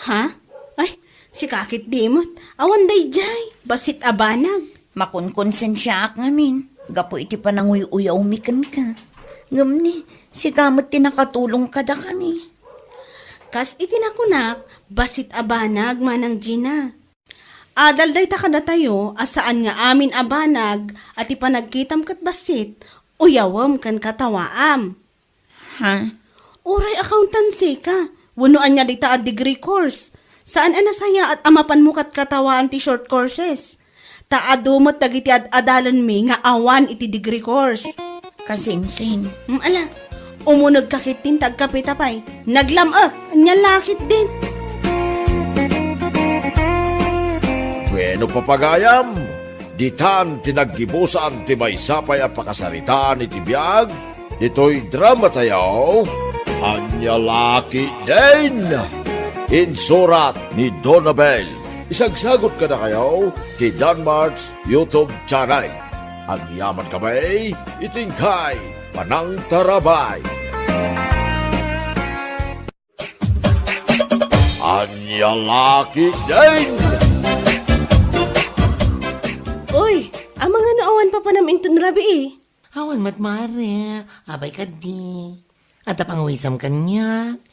Ha? Ay, sika ketdi met. Awan daydiay. Bassit a banag. Makonkonsensiaak ngamin gapu iti pananguy-uyawmi kenka. Ngem ni, sika met ti nakatulong kadakami. Kas iti nakunak, bassit a banag, Manang Gina. Adal dayta kadatayo a saan nga amin a banag a ti panagkitam ket bassit, uyawem ken katawaam. Ha? Uray accountancy ka, wenno ania dayta a degree course? Saan a nasayaat a mapanmo ket katawaan ti short courses? Ta adu met dagiti ad-adalenmi nga awan iti degree course. Kasinsin. Mm, ala, umunegka ketdin ta agkapeta pay. Naglam-ek, ania la ketdin. Bueno, papagayam, ditan ti naggibusan ti maysa pay a pakasaritaan iti biag, ditoy drama tayo, Ania la ketdin? Insurat ni Donabel. Isagsagot kadakayo ti Danmart's YouTube channel. Agyaman kami iti inkay panangtarabay. Ania la ketdin? Uy, amangan no awan papanam inton rabii. Awan met, mare. Abay kadi. Adda pangawisam kaniak.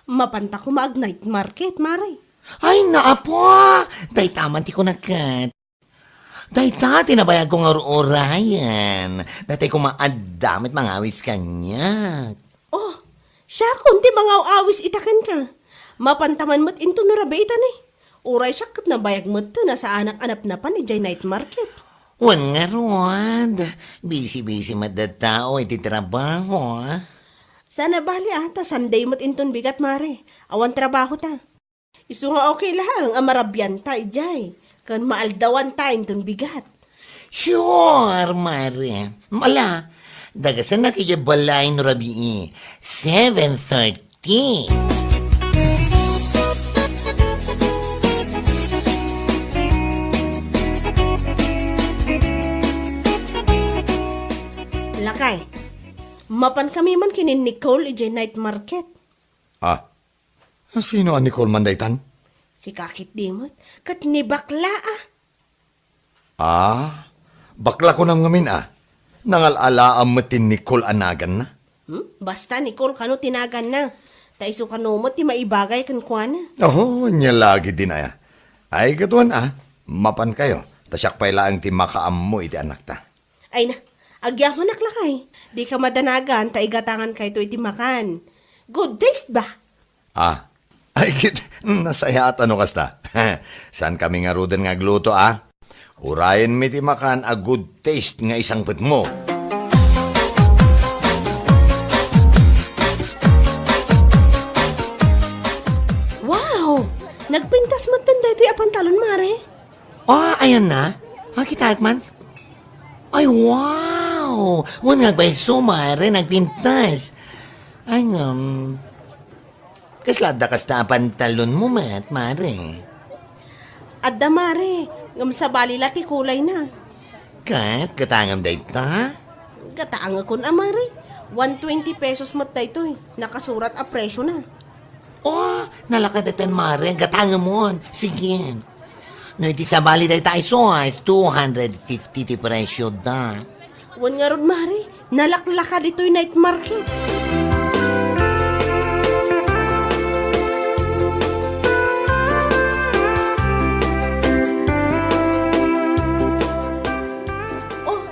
Mapanta koma ag-night market, mare. Ay, naapo! Dayta man ti kunak ket. Dayta ti nabayagko nga ur-urayen. Daytay koma adda met mangawis kaniak. Oh, siakon ti mangaw-awis ita kenka. Mapanta man met inton rabii ita ni. Uray siak ket nabayag met ti nasaanak a napnapan idiay night market. Wen ngarud, bisi-bisi met da tao iti trabaho, ah. Saan a bali, ah, ta Sunday met inton bigat, mare. Awan trabaho ta. Isu nga okay laeng a marabianta idiay, ken maaldawanta inton bigat. Sure, mare. Ala, dagasanak idiay balay no rabii, seven thirty. Lakay, mapan kami man ken ni Nicole idiay night market. Ah, Sino a Nicole man daytan? Sika ketdi met, ket ni bakla a. Ah, bakla kunam ngamin a. Nangal-alaam met ti Nicole a naganna. Hmm? Basta Nicole kano ti naganna. Ta isu kano met ti maibagay kenkuana. Oho, ania la ketdin aya. Ay, gaduan a, mapankayo, ta siak pay laeng ti makaammo iti anakta. Ay na, agyamanak lakay. Dika madanagan ta igatangankayto iti makan. Good taste ba? Ah, ay ket, nasayaat a no kasta. Saankami ngaruden nga agluto a. Urayenmi ti makan a good taste nga isangpetmo. Wow! Nagpintas metten daytoy a pantalon, Mare. Ah, ayanna? Ah, kitaek man? Ay, wow! Wen nga agpayso, Mare, nagpintas. Ay, ngem, kasla adda kasta a pantalonmo met, Mare? Adda, Mare, ngem sabali la ti kulayna. Ket, gatangem dayta? Gatangekon a, Mare. One twenty pesos met daytoy. Nakasurat a presiona. Oh, nalaka daytan, Mare. Gatangemon. Sige. No iti sabali dayta isu, is two hundred fifty ti presioda. Wen ngarud, Mare, nalaklaka ditoy night market. Oh,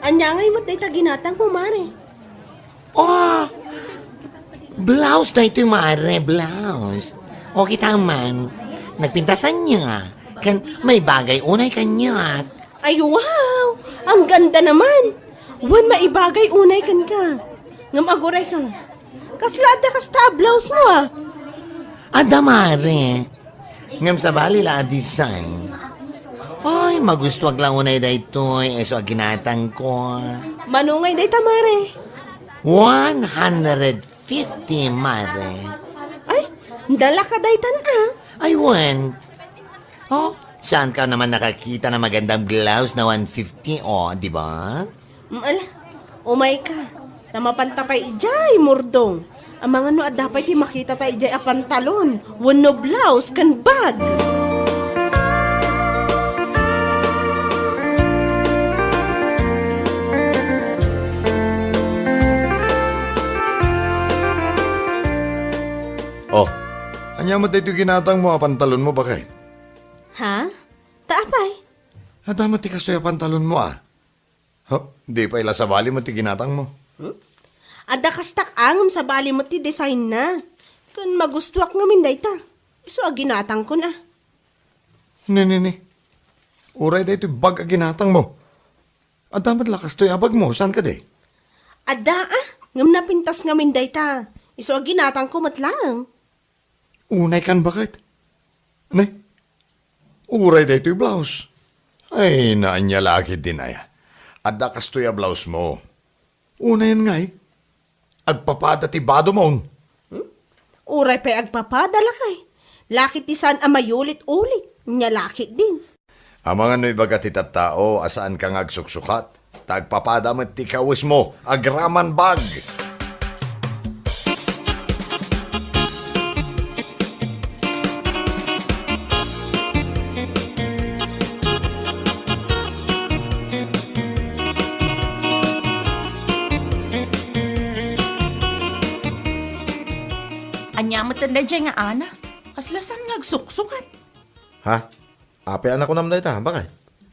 ania ngay met dayta ginatangmo, Mare? Oh, blouse daytoy, Mare, blouse. O, kita man, nagpintas ania, ken maibagay unay kaniak. Ay, wow! Ang ganda naman! Wen maibagay unay kenka. Ngem agurayka. Kasla adda kasta a blouse mo, ah? Adda, Mare. Ngem sabali la a design. Ay, magustuak la unay daytoy, isu a ginatangko. Mano ngay dayta, Mare? One hundred fifty, Mare. Ay, nalaka daytan, ah. Ay, wen. Oh, saanka naman nakakita na magandang blouse na one fifty, oh, di ba? Mm, ala, umayka. Ta mapanta pay idiay Mordong. Amangan no adda pay ti makitata idiay a pantalon wenno blouse ken bag. Oh, ania met daytoy ginatangmo a pantalonmo, baket? Ha? Ta apay? Adda met ti kastoy a pantalonmo, ah. Huh, di pay la sabali met ti ginatangmo. Hmm? Adda kastak a ngem sabali met ti designna. Ken magustuak ngamin dayta. Isu a ginatangkon a. Ni, ni, ni. Uray daytoy bag a ginatangmo. Adda met la kastoy a bagmo, saan kadi? Adda a, ngem napintas ngamin dayta. Isu a ginatangko met laeng. Unay kan, baket? Ne? Uray daytoy blouse. Ay, naanya la ketdin aya. Adda kastoy a blouse mo. Unayen ngay. Agpapada ti badom. Hmm? Uray pay agpapada, lakay. Lakay ti saan a mayulit-ulit. Nia lakay din. Amangan no ibaga ti tattao a saanka nga agsuksukat, ta agpapada met ti kawesmo agraman bag. Ania met daydiay nga ana? Kasla saan nga agsuksukat? Ha? Apay a nakunam dayta, baket?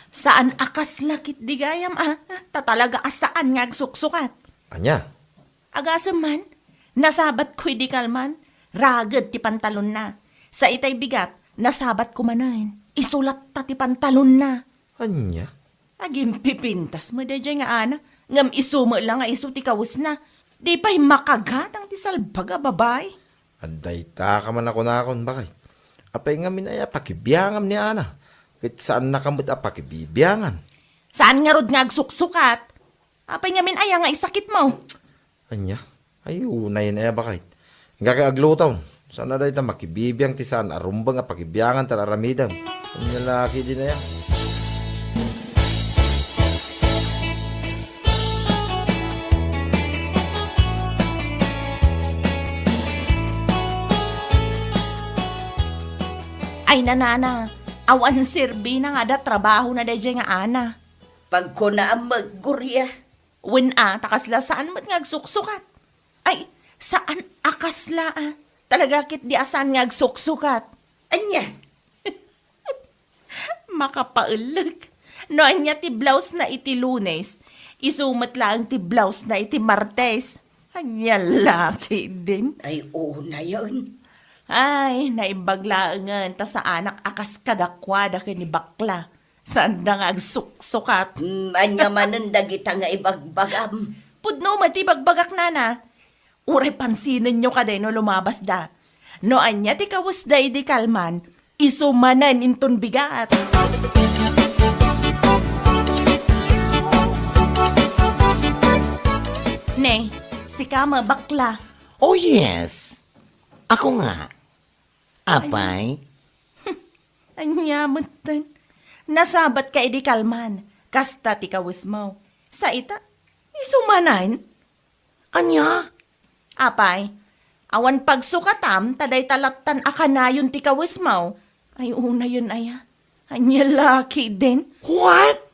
Saan a kasla ketdi gayam, a? Ta talaga a saan nga agsuksukat. Ania? Agasem man, nasabatko idi kalman, raged ti pantalonna. Sa itay bigat, nasabatko manen, isu latta ti pantalonna. Ania? Agimpipintas met daydiay nga ana, ngem isu met la nga isu ti kawesna. Di pay makagatang ti salbag a babai. Adda ita ka man a kunakon, baket. Apay ngamin aya pakibiangam ni Ana? Ket saannaka met a pakibibiangan. Saan ngarud nga agsuksukat? Apay ngamin aya nga isakitmo? Ania? Ay, unayen aya, baket. Inka kay agluto. Saan a dayta makibibiang ti saan a rumbeng a pakibiangan ta aramidem. Ania la ketdin aya? Ay, nanana, awan serbina nga adda trabahona daydiay nga Ana. Pagkunaam met, Gloria. Wen a, ta kasla saan met nga agsuksukat. Ay, saan a kasla a. Talaga ketdi a saan nga agsuksukat. Ania? Makapaellek. No ania ti blouse na iti Lunes, isu met laeng ti blouse na iti Martes. Ania la ketdin? Ay, unayen. Ay, naimbag laengen ta saanak a kas kadakuada ken ni bakla. Saanda nga agsuksukat. Hmm, ania manen dagita nga ibagbagam? Pudno met ti ibagbagak, nana. Uray pansinenyo kadi no lumabasda. No ania ti kawesda idi kalman, isu manen inton bigat. Ne, sika met, bakla. Oh, yes. Ako nga. Apay? Ania metten? Nasabatka idi kalman, kasta ti kawesmo. Sa ita, isu manen? Ania? Apay, awan pagsukatam ta dayta lattan a kanayon ti kawesmo. Ay, unayen aya. Ania la ketdin? What?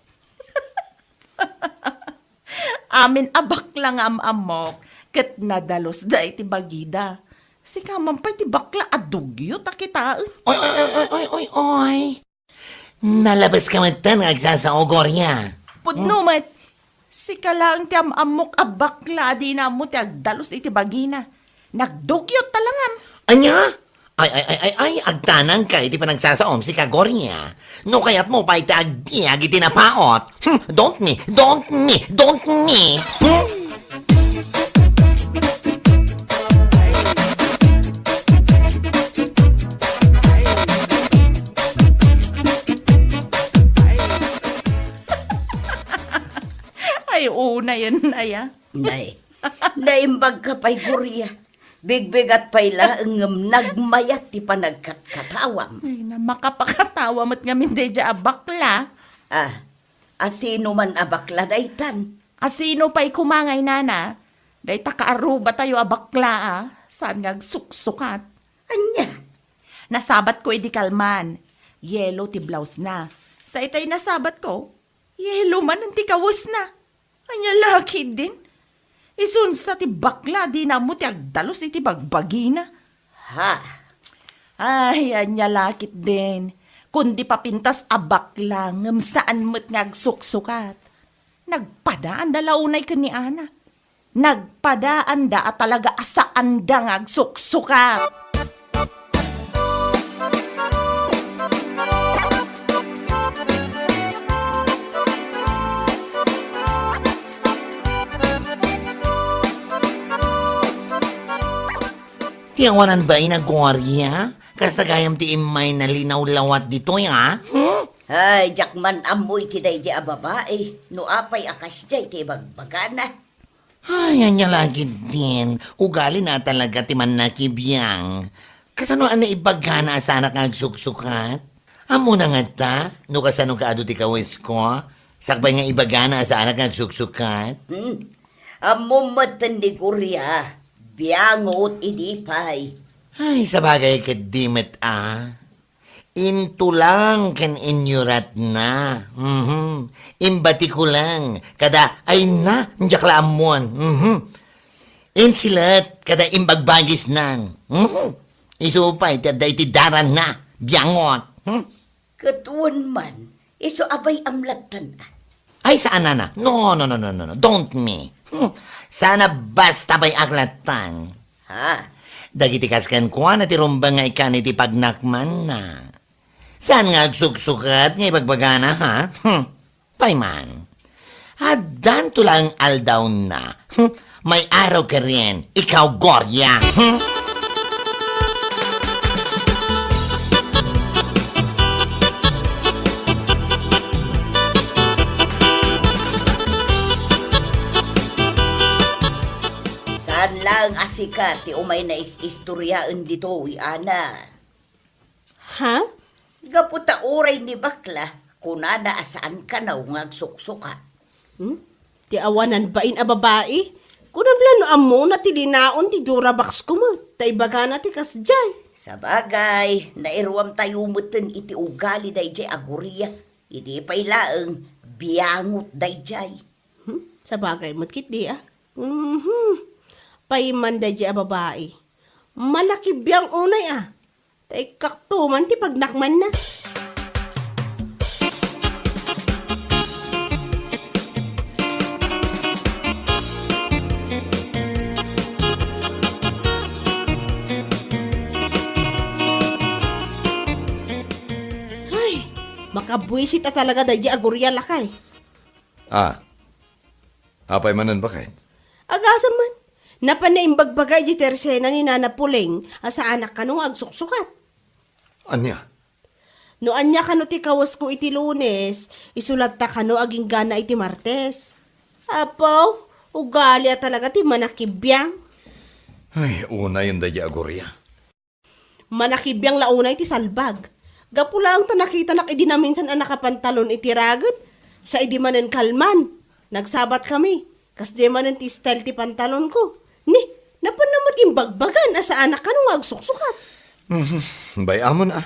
Amin a bakla nga am-ammok, ket nadalus da iti bagida. Sika man pay ti bakla a dugyot a kitaen. Oy, oy, oy, oy, oy, oy, oy. Nalabeska metten nga agsasao, Gloria. Pudno met. Sika laeng ti am-ammok a bakla a dina ammo ti agdalus iti bagina. Nagdugyot ta langam. Ania? Ay, ay, ay, ay, ay, agtanangka iti panagsasaom, sika, Gloria. No kayatmo pay ti agbiag iti napaot. Hmm, don't me, don't me, don't me. Hmm? Ay, unayen aya. Nay, naimbag ka pay, Gloria. Bigbigat pay laeng ngem nagmayat ti panagkatkatawam. Ay, na, makapakatawa met ngamin daydiay a bakla. Ah, asino man a bakla daytan? Asino pay koma ngay, nana? Dayta kaarrubatayo a bakla, a, saan nga agsuksukat. Ania? Nasabatko idi kalman, yelo ti blouse na. Sa itay nasabatko, yelo manen ti kawesna. Ania la ketdin? Isunsa ti bakla a dina ammo ti agdalus iti bagbagina. Ha? Ay, ania la ketdin? Kundi papintas a bakla ngem saan met nga agsuksukat. Nagpadaanda la unay ken ni Ana. Nagpadaanda a talaga a saanda nga agsuksukat. Ti awanan bain a Gloria? Kasta gayam ti immay na linawlawat ditoy, a? Hmm? Ay, diak man ammo iti daydi a babai. No apay a kasdiay ti ibagbagana? Ay, ania la ketdin. Ugalina talaga ti mannakibiang. Kasano a naibagana a saanak nga agsuksukat? Ammona ngata, no kasano kaadu ti kawesko? Sakbay nga ibagana a saanak nga agsuksukat? Hmm. Ammom metten ni Gloria, biangot idi pay. Ay, sabagay ketdi met a. Intulang ken inyuratna. Mhm. Imbatiko lang. Kada, ay na, diak la ammon. Mhm. Insilet, kada imbagbagisnan. Mhm. Isu pay, ti adda iti daranna. Biangot. Hmm? Ket wen man, isu a bay-am lattan a. Ay, saan, nana. No, no, no, no, no, no. Don't me. Hmm. Saan a basta bay-ak lattan. Ha? Dagiti kas kenkuana ti rumbeng nga ikkan iti pagnakmanna. Saan nga agsuksukat nga ibagbagana, ha? Hmm. Pay man. Addanto laeng aldawna. Hmm. May araw ka rin, ikaw, Gloria. Hmm. Saan laeng a sika ti umay na is-istoriaen ditoy, Ana? Ha? Gapu ta uray ni bakla, kunana a saan kanaw nga agsuksukat. Hmm? Ti awanan bain a babai? Kunam la no ammona ti linaon ti Durabox ko met, ta ibagana ti kasdiay. Sabagay, nairuamtayo metten iti ugali daydiay a Goria. Idi pay laeng, biangot daydiay. Hmm, sabagay met ketdi, a. Mhm. Pay man daydiay a babai. Manakibiang unay, a. Ta ikkakto man ti pagnakmanna. Ay, makabuisit a talaga daydiay a Goria, lakay. Ah, apay manen, baket? Agasem man. Napanna imbagbaga iti tersena ni Nana Puleng a saanak kano nga agsuksukat. Ania? No ania kano ti kawesko iti Lunes, isu latta kano agingga iti Martes. Apo, ugali a talaga ti manakibiang. Ay, unayen daydiay a Goria. Manakibiang la unay ti salbag. Gapu laeng ta nakitanak idi naminsan a nakapantalon iti raged, sa idi manen kalman. Nagsabatkami. Kasdiay manen ti style ti pantalonko. Ni, napanna met imbagbagan a saanak kano nga agsuksukat. Mhm. Bay-amon, a.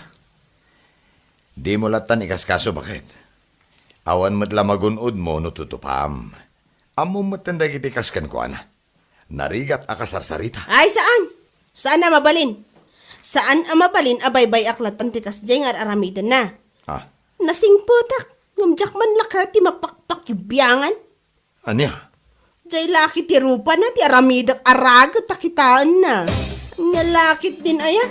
Dimo lattan ikaskaso, baket? Awan met la magun-odmo no tutupam. Ammom metten dagiti kas kenkuana. Narigat a kasarsarita. Ay, saan! Saan a mabalin. Saan a mabalin a baybay-ak lattan ti kasdiay nga ar-aramidenna. Ah. Nasingpetak, ngem diak man la kayat ti mapakpakibiangan. Ania? Diay lakit ti rupana ti aramidek a raged ta kitaenna. Ania lakit din aya?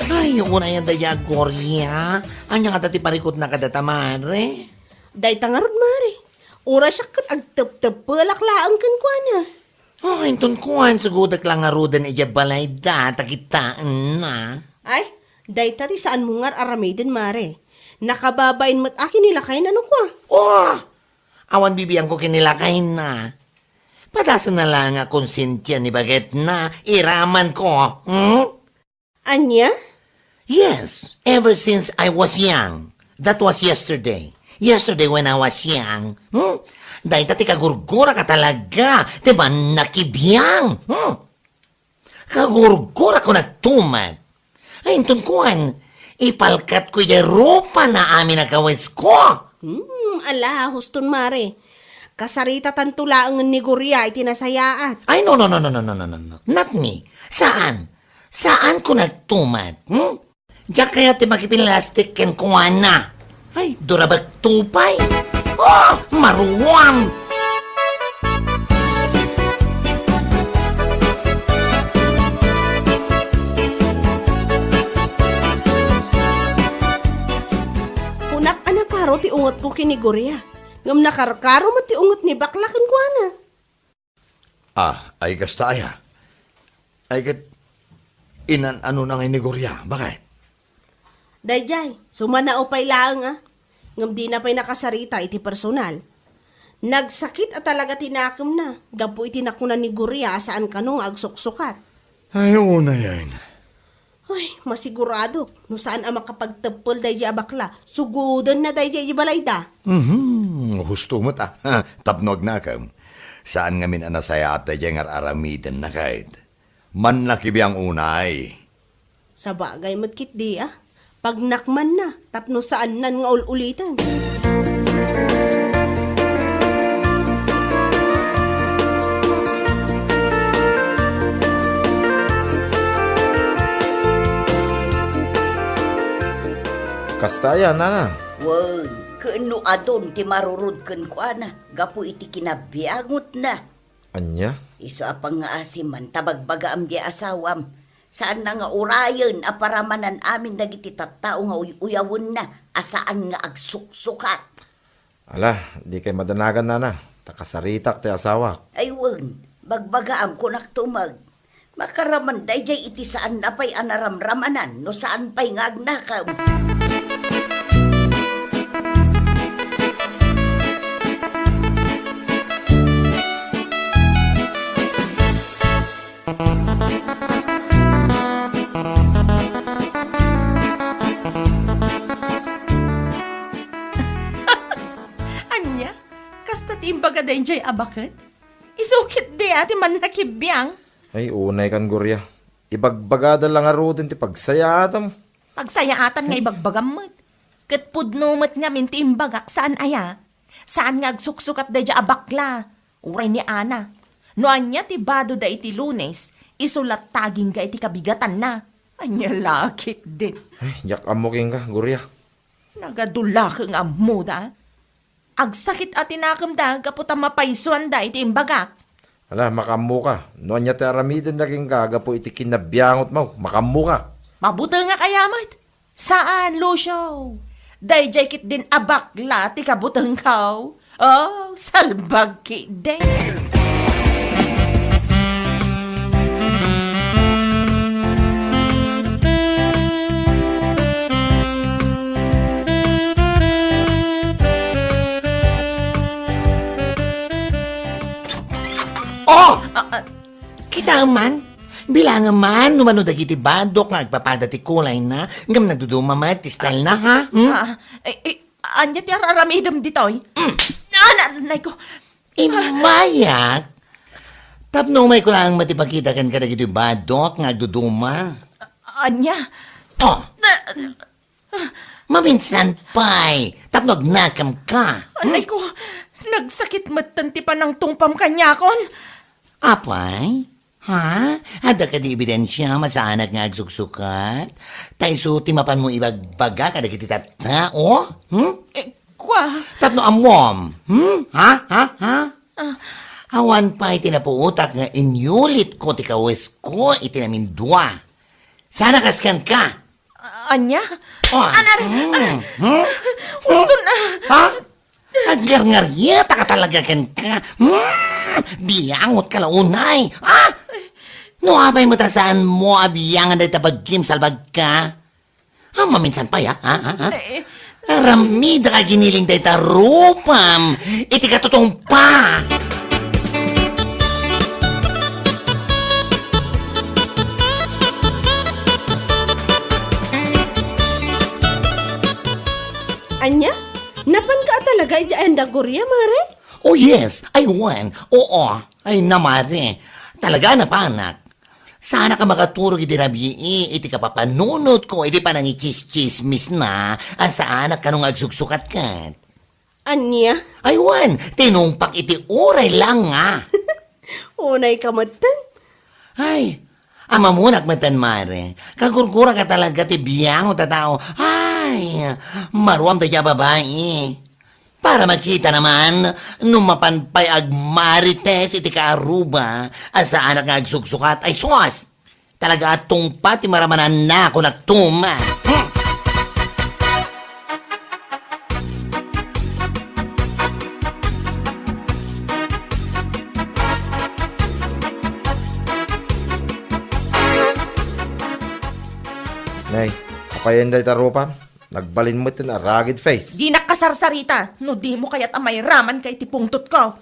Ay, unayen daydiay a Goria. Ania ngata ti parikutna kadata, mare? Dayta ngarud, mare. Uray siak ket agtepteppelak laeng kenkuana. Oh, inton kuan, sugudek la ngaruden idiay balayda, ta kitaenna. Ay, dayta ti saanmo nga ar-aramiden, mare. Nakababain met a kinilakayna no kua. Oh! Awan bibiangko kinilakayna. Padasenna laeng a konsensia ni bagetna, iramanko, hmm? Ania? Yes, ever since I was young. That was yesterday. Yesterday when I was young. Hmm? Dayta ti kagurgurak a talaga, ti mannakibiang. Hmm? Kagurgurak ko nagtumat. Ay, inton kuan, ipalkatko idiay rupana amin a kawesko. Hmm, ala, huston, mare. Kasaritatanto laengen ni Goria iti nasayaat. Ay, no, no, no. Not me. Saan? Saanko nagtumat, hmm? Diak kayat ti makipinlastik kenkuana. Ay, durabek to pay. Oh, maruam! Kunak a nakaro ti ungetko ken ni Goria, ngem nakarkaro met ti unget ni bakla kenkuana. Ah, ay kasta aya? Ay ket inan-anona ngay ni Goria, baket? Daydiay, sumanao pay laeng a, ngem dina pay nakasarita iti personal. Nagsakit a talaga ti nakemna gapu iti nakuna ni Goria a saan kano nga agsuksukat. Ay, unayen. Ay, masiguradok, no saan a makapagteppel daydiay a bakla, sugodenna daydiay idiay balayda. Mhm, husto met a. Tapno agnakem, saan ngamin a nasayaat daydiay nga ar-aramidenna ket mannakibiang unay. Sabagay met ketdi a, pagnakmanna tapno saannan nga ul-ulitan. Kasta aya, nana? Wen, ken no adun ti marurod kenkuana gapu iti kinabiangotna. Ania? Isu a pangngaasim man ta bagbagaam diay asawam. Saanna nga urayen a paramanan amin dagiti tattao nga uy-uyawenna a saan nga agsuksukat. Ala, dikay madanagan, nana, ta kasaritak ti asawak. Ay wen, bagbagaam, kunak tumek. Makaraman daydiay iti saanna pay a naramramanan no saan pay nga agnakem. Daydiay a baket? Isu ketdi a ti mannakibiang. Ay, unay kan, Gloria. Ibagbagada la ngaruden ti pagsayaatam. Pagsayaatan nga ibagbagam met. Ket pudno met ngamin ti imbagak, saan aya? Saan nga agsuksukat daydiay a bakla? Uray ni Ana. No ania ti badoda iti Lunes, isu la ti agingga iti kabigatanna. Ania la ketdin? Ay, diak ammo kenka, Gloria. Nagadulak nga ammoda. Agsakit a ti nakemda gapu ta mapaysuanda iti imbagak. Ala, makaammoka. No ania ti aramidenna kenka gapu iti kinabiangotmo, makaammoka. Mabutengak aya met. Saan, Lucio. Daydiay ketdin a bakla ti kabutengko. Oh, salbag ketdin. Oh! Ah, ah. Kitaem man, bilangem man no mano dagiti badok nga agpapada ti kulayna, ngem nagduduma met ti stylena, ha? Hmm? Ah, eh, eh, ania ti ar-aramidem ditoy? Mm. Ah, na-, nay ko. Immayak. Tapno umayko laeng met ipakita kenka dagiti badok nga agduduma. Ania? Oh. Na-, Maminsan pay, tapno agnakemka. Anay ko, nagsakit metten ti panangtungpam kaniakon. Apay? Ha? Adda kadi ebidensiam a saanak nga agsuksukat? Ta isu ti mapanmo ibagbaga kadagiti tattao? Hmm? Eh, kua. Tapno ammom? Hmm? Ha? Ha? Ha? Ah. Awan pay ti napuotak nga inyulitko ti kawesko iti namindua. Sana kas kenka. Ania? Oh, Anar! Hmm? Hmm? Uston na! Ha? Agngarngarngitaka talaga kenka. Hmm? Biangotka la unay. Ha? No apay met a saanmo a biangan dayta bagim, salbagka? Ha, maminsan pay, ha? Ha? Ha? Ha? Eh. Aramidek a giniling dayta rupam iti katutungpa. Ania? Napanka a talaga idiay Andagoria, Mare? Oh, yes, I went. Oo, ay na, Mare. Talaga, napanak. Saanak a makaturog iti rabii iti kapapanunotko iti panangitsischismisna a saanak kano nga agsuksukat ket. Ania? Ay, wen, tinungpak iti uray la nga. Unayka metten? Ay, amamonak metten, Mare. Kagurguraka talaga ti biangot a tao. Ay, maruam dayta a babai. Para makitana man, no mapan pay agmarites iti kaaruba a saanak nga agsuksukat, ay sus! Talaga a tungpa ti maramananna, kunak tuman. Hmm. Nay, apay dayta rupam? Nagbalin met ti aragid face. Dinak kasarsarita no dimo kayat a mairamanka iti pungtotko.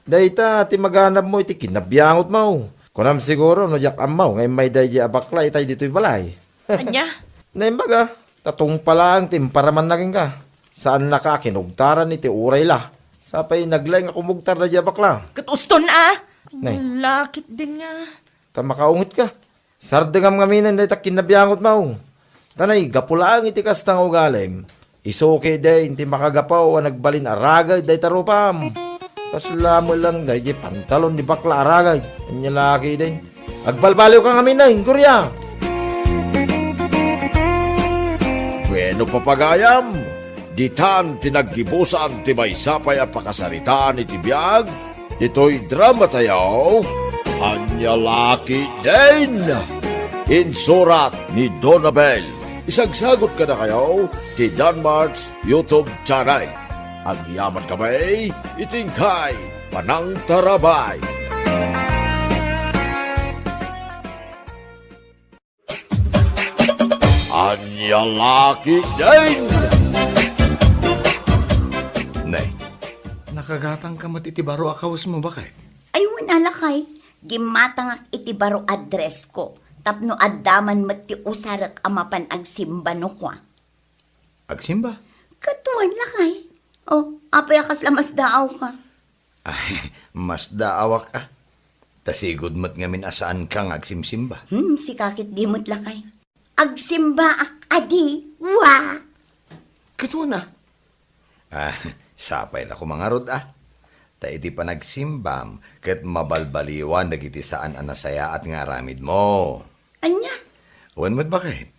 Dayta ti maganabmo iti kinabiangotmo. Kunam siguro no diak ammo nga immay daydiay a bakla itay ditoy balay. Ania? Naimbag a, ta tungpa laeng ti imparamanna kenka. Saannaka a kinugtaran iti uray la. Sapay naglaing a kumugtar daydiay a bakla. Ket uston a! Nay. Lakit din nga. Ta makaungetka. Sardengam ngamin dayta kinabiangotmo. Ta nay, gapu laeng iti kasta nga ugalim, isu ketdin ti makagapu a nagbalin aragid dayta rupam. Kasla met lang daydiay pantalon ni bakla aragid. Ania la ketdin. Agbalbaliwka ngamin, Gloria. Bueno, papagayam, ditan ti naggibusan ti maysa pay a pakasaritaan iti biag ditoy dramatayo, Ania la ketdin. Insurat ni Donabel. Isagsagut kadakayo ti Danmart's YouTube channel. Agyamankami iti inkay panangtarabay. Ania la ketdin. Nay, nakagatangka met iti baro a kawesmo, baket? Ay, wen a, lakay. Gimmatangak iti baro a dresko tapno adda man met ti usarek a mapan agsimba no kua. Agsimba? Ket wen, lakay. Oh, apay a kasla masdaawka? Ay, masdaawak a. Ta sigud met ngamin a saanka nga agsimsimba. Hmm, sika ket di met lakay. Agsimbaak a di, wa! Ket wen a. Ah, sapay la koma ngarud a. Ta iti panagsimbam, ket mabalbaliwan dagiti saan a nasayaat nga aramidmo. Ania? Wen met baket.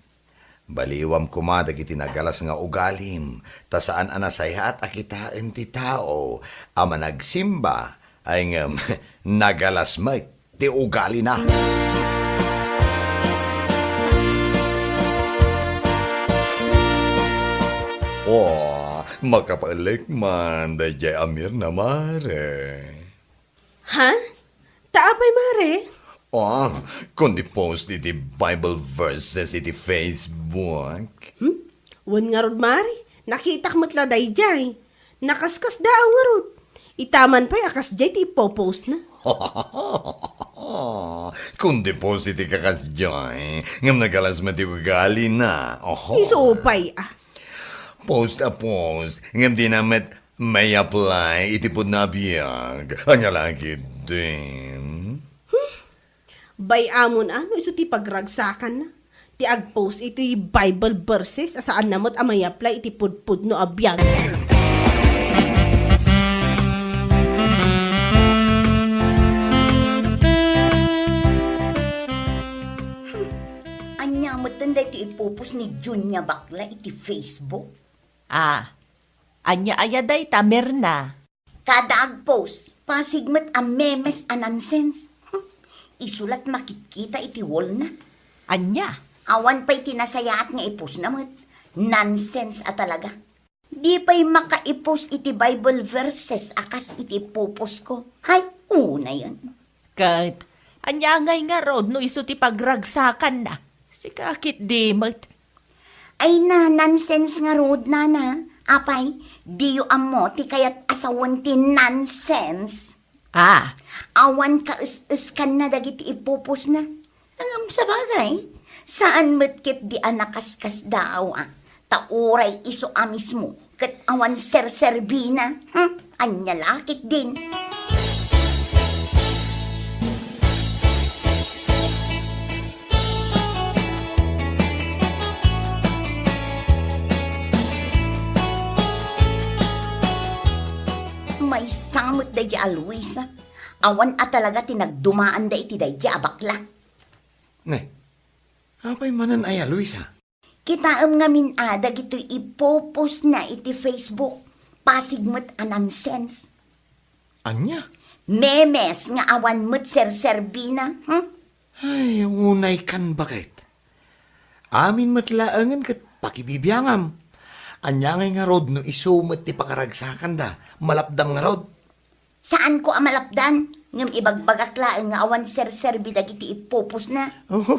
Baliwam koma dagiti nagalas nga ugalim, ta saan a nasayaat a kitaen ti tao a managsimba, ay ngem nagalas met ti ugalina. Oh, makapaelek man daydiay a Mirna, mare. Ha? Ta apay, mare? Ah, kundi post iti Bible verses iti Facebook. Hmm? Wen ngarud, mare, nakitak met la daydiay. Nakaskasdaaw ngarud. Itaman pay a kasdiay ti ipopost na. Kundi post iti kakasdiay, ngem nagalas met ti ugalina. Oho. Isu pay a. Post a post, ngem dina met may-apply iti pudno a biag. Ania la ketdin? Bay-amon a no isu ti pagragsakanna ti agpost iti Bible verses a saanna met a may-apply iti pudpudno a biag. Hmm, ania metten daytoy ipopost ni Junia Bakla iti Facebook? Ah, ania aya dayta, Mirna? Kada agpost, pasig met a memes a nonsense. Hmm, isu la't makitkita iti wall-na. Ania? Awan pay ti nasayaat nga i-post-na met. Nonsense a talaga. Di pay makaipost iti Bible verses a kas iti ipopost-ko. Hay, unayen. Ket, ania ngay ngarud no isu ti pagragsakanna? Sika ketdi met. Ay na, nonsense ngarud, nana. Apay, diyo ammo ti kayat a sawen ti nonsense? Ah. Awan kaes-eskanna dagiti ipopost-na. Ngem sabagay, saan met ketdi a nakaskasdaaw a, ta uray isu a mismo ket awan serserbina. Hmm? Ania la ketdin? Maysa met daydiay a Luisa. Awan a talaga ti nagdumaanda iti daydiay a bakla. Ne, apay manen aya, Luisa? Kitaem ngamin a dagitoy ipopost-na iti Facebook. Pasig met a nonsense. Ania? Memes nga awan met serserbina, hmm? Ay, unaykan baket. Amin met laengen ket pakibibiangam. Ania ngay ngarud no isu met ti pakaragsakanda? Malapdam ngarud? Saanko a malapdan, ngem ibagbagak laeng nga awan serserbi dagiti ipopost-na. Oho,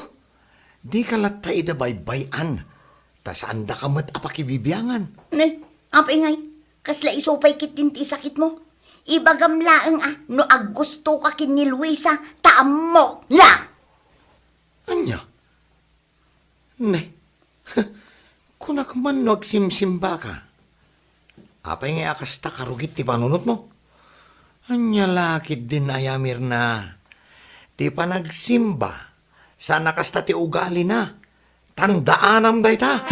dika latta ida baybay-an, ta saandaka met a pakibibiangan. Ne, apay ngay, kasla isu pay ketdin ti isakitmo? Ibagam laeng a no aggustoka ken ni Luisa, ta ammok la! Ania? Ne, kunak man no agsimsimbaka. Apay ngay a kasta karugit ti panunotmo? Ania la ketdin aya, Mirna? Ti panagsimba, saan a kasta ti ugalina. Tandaanam dayta.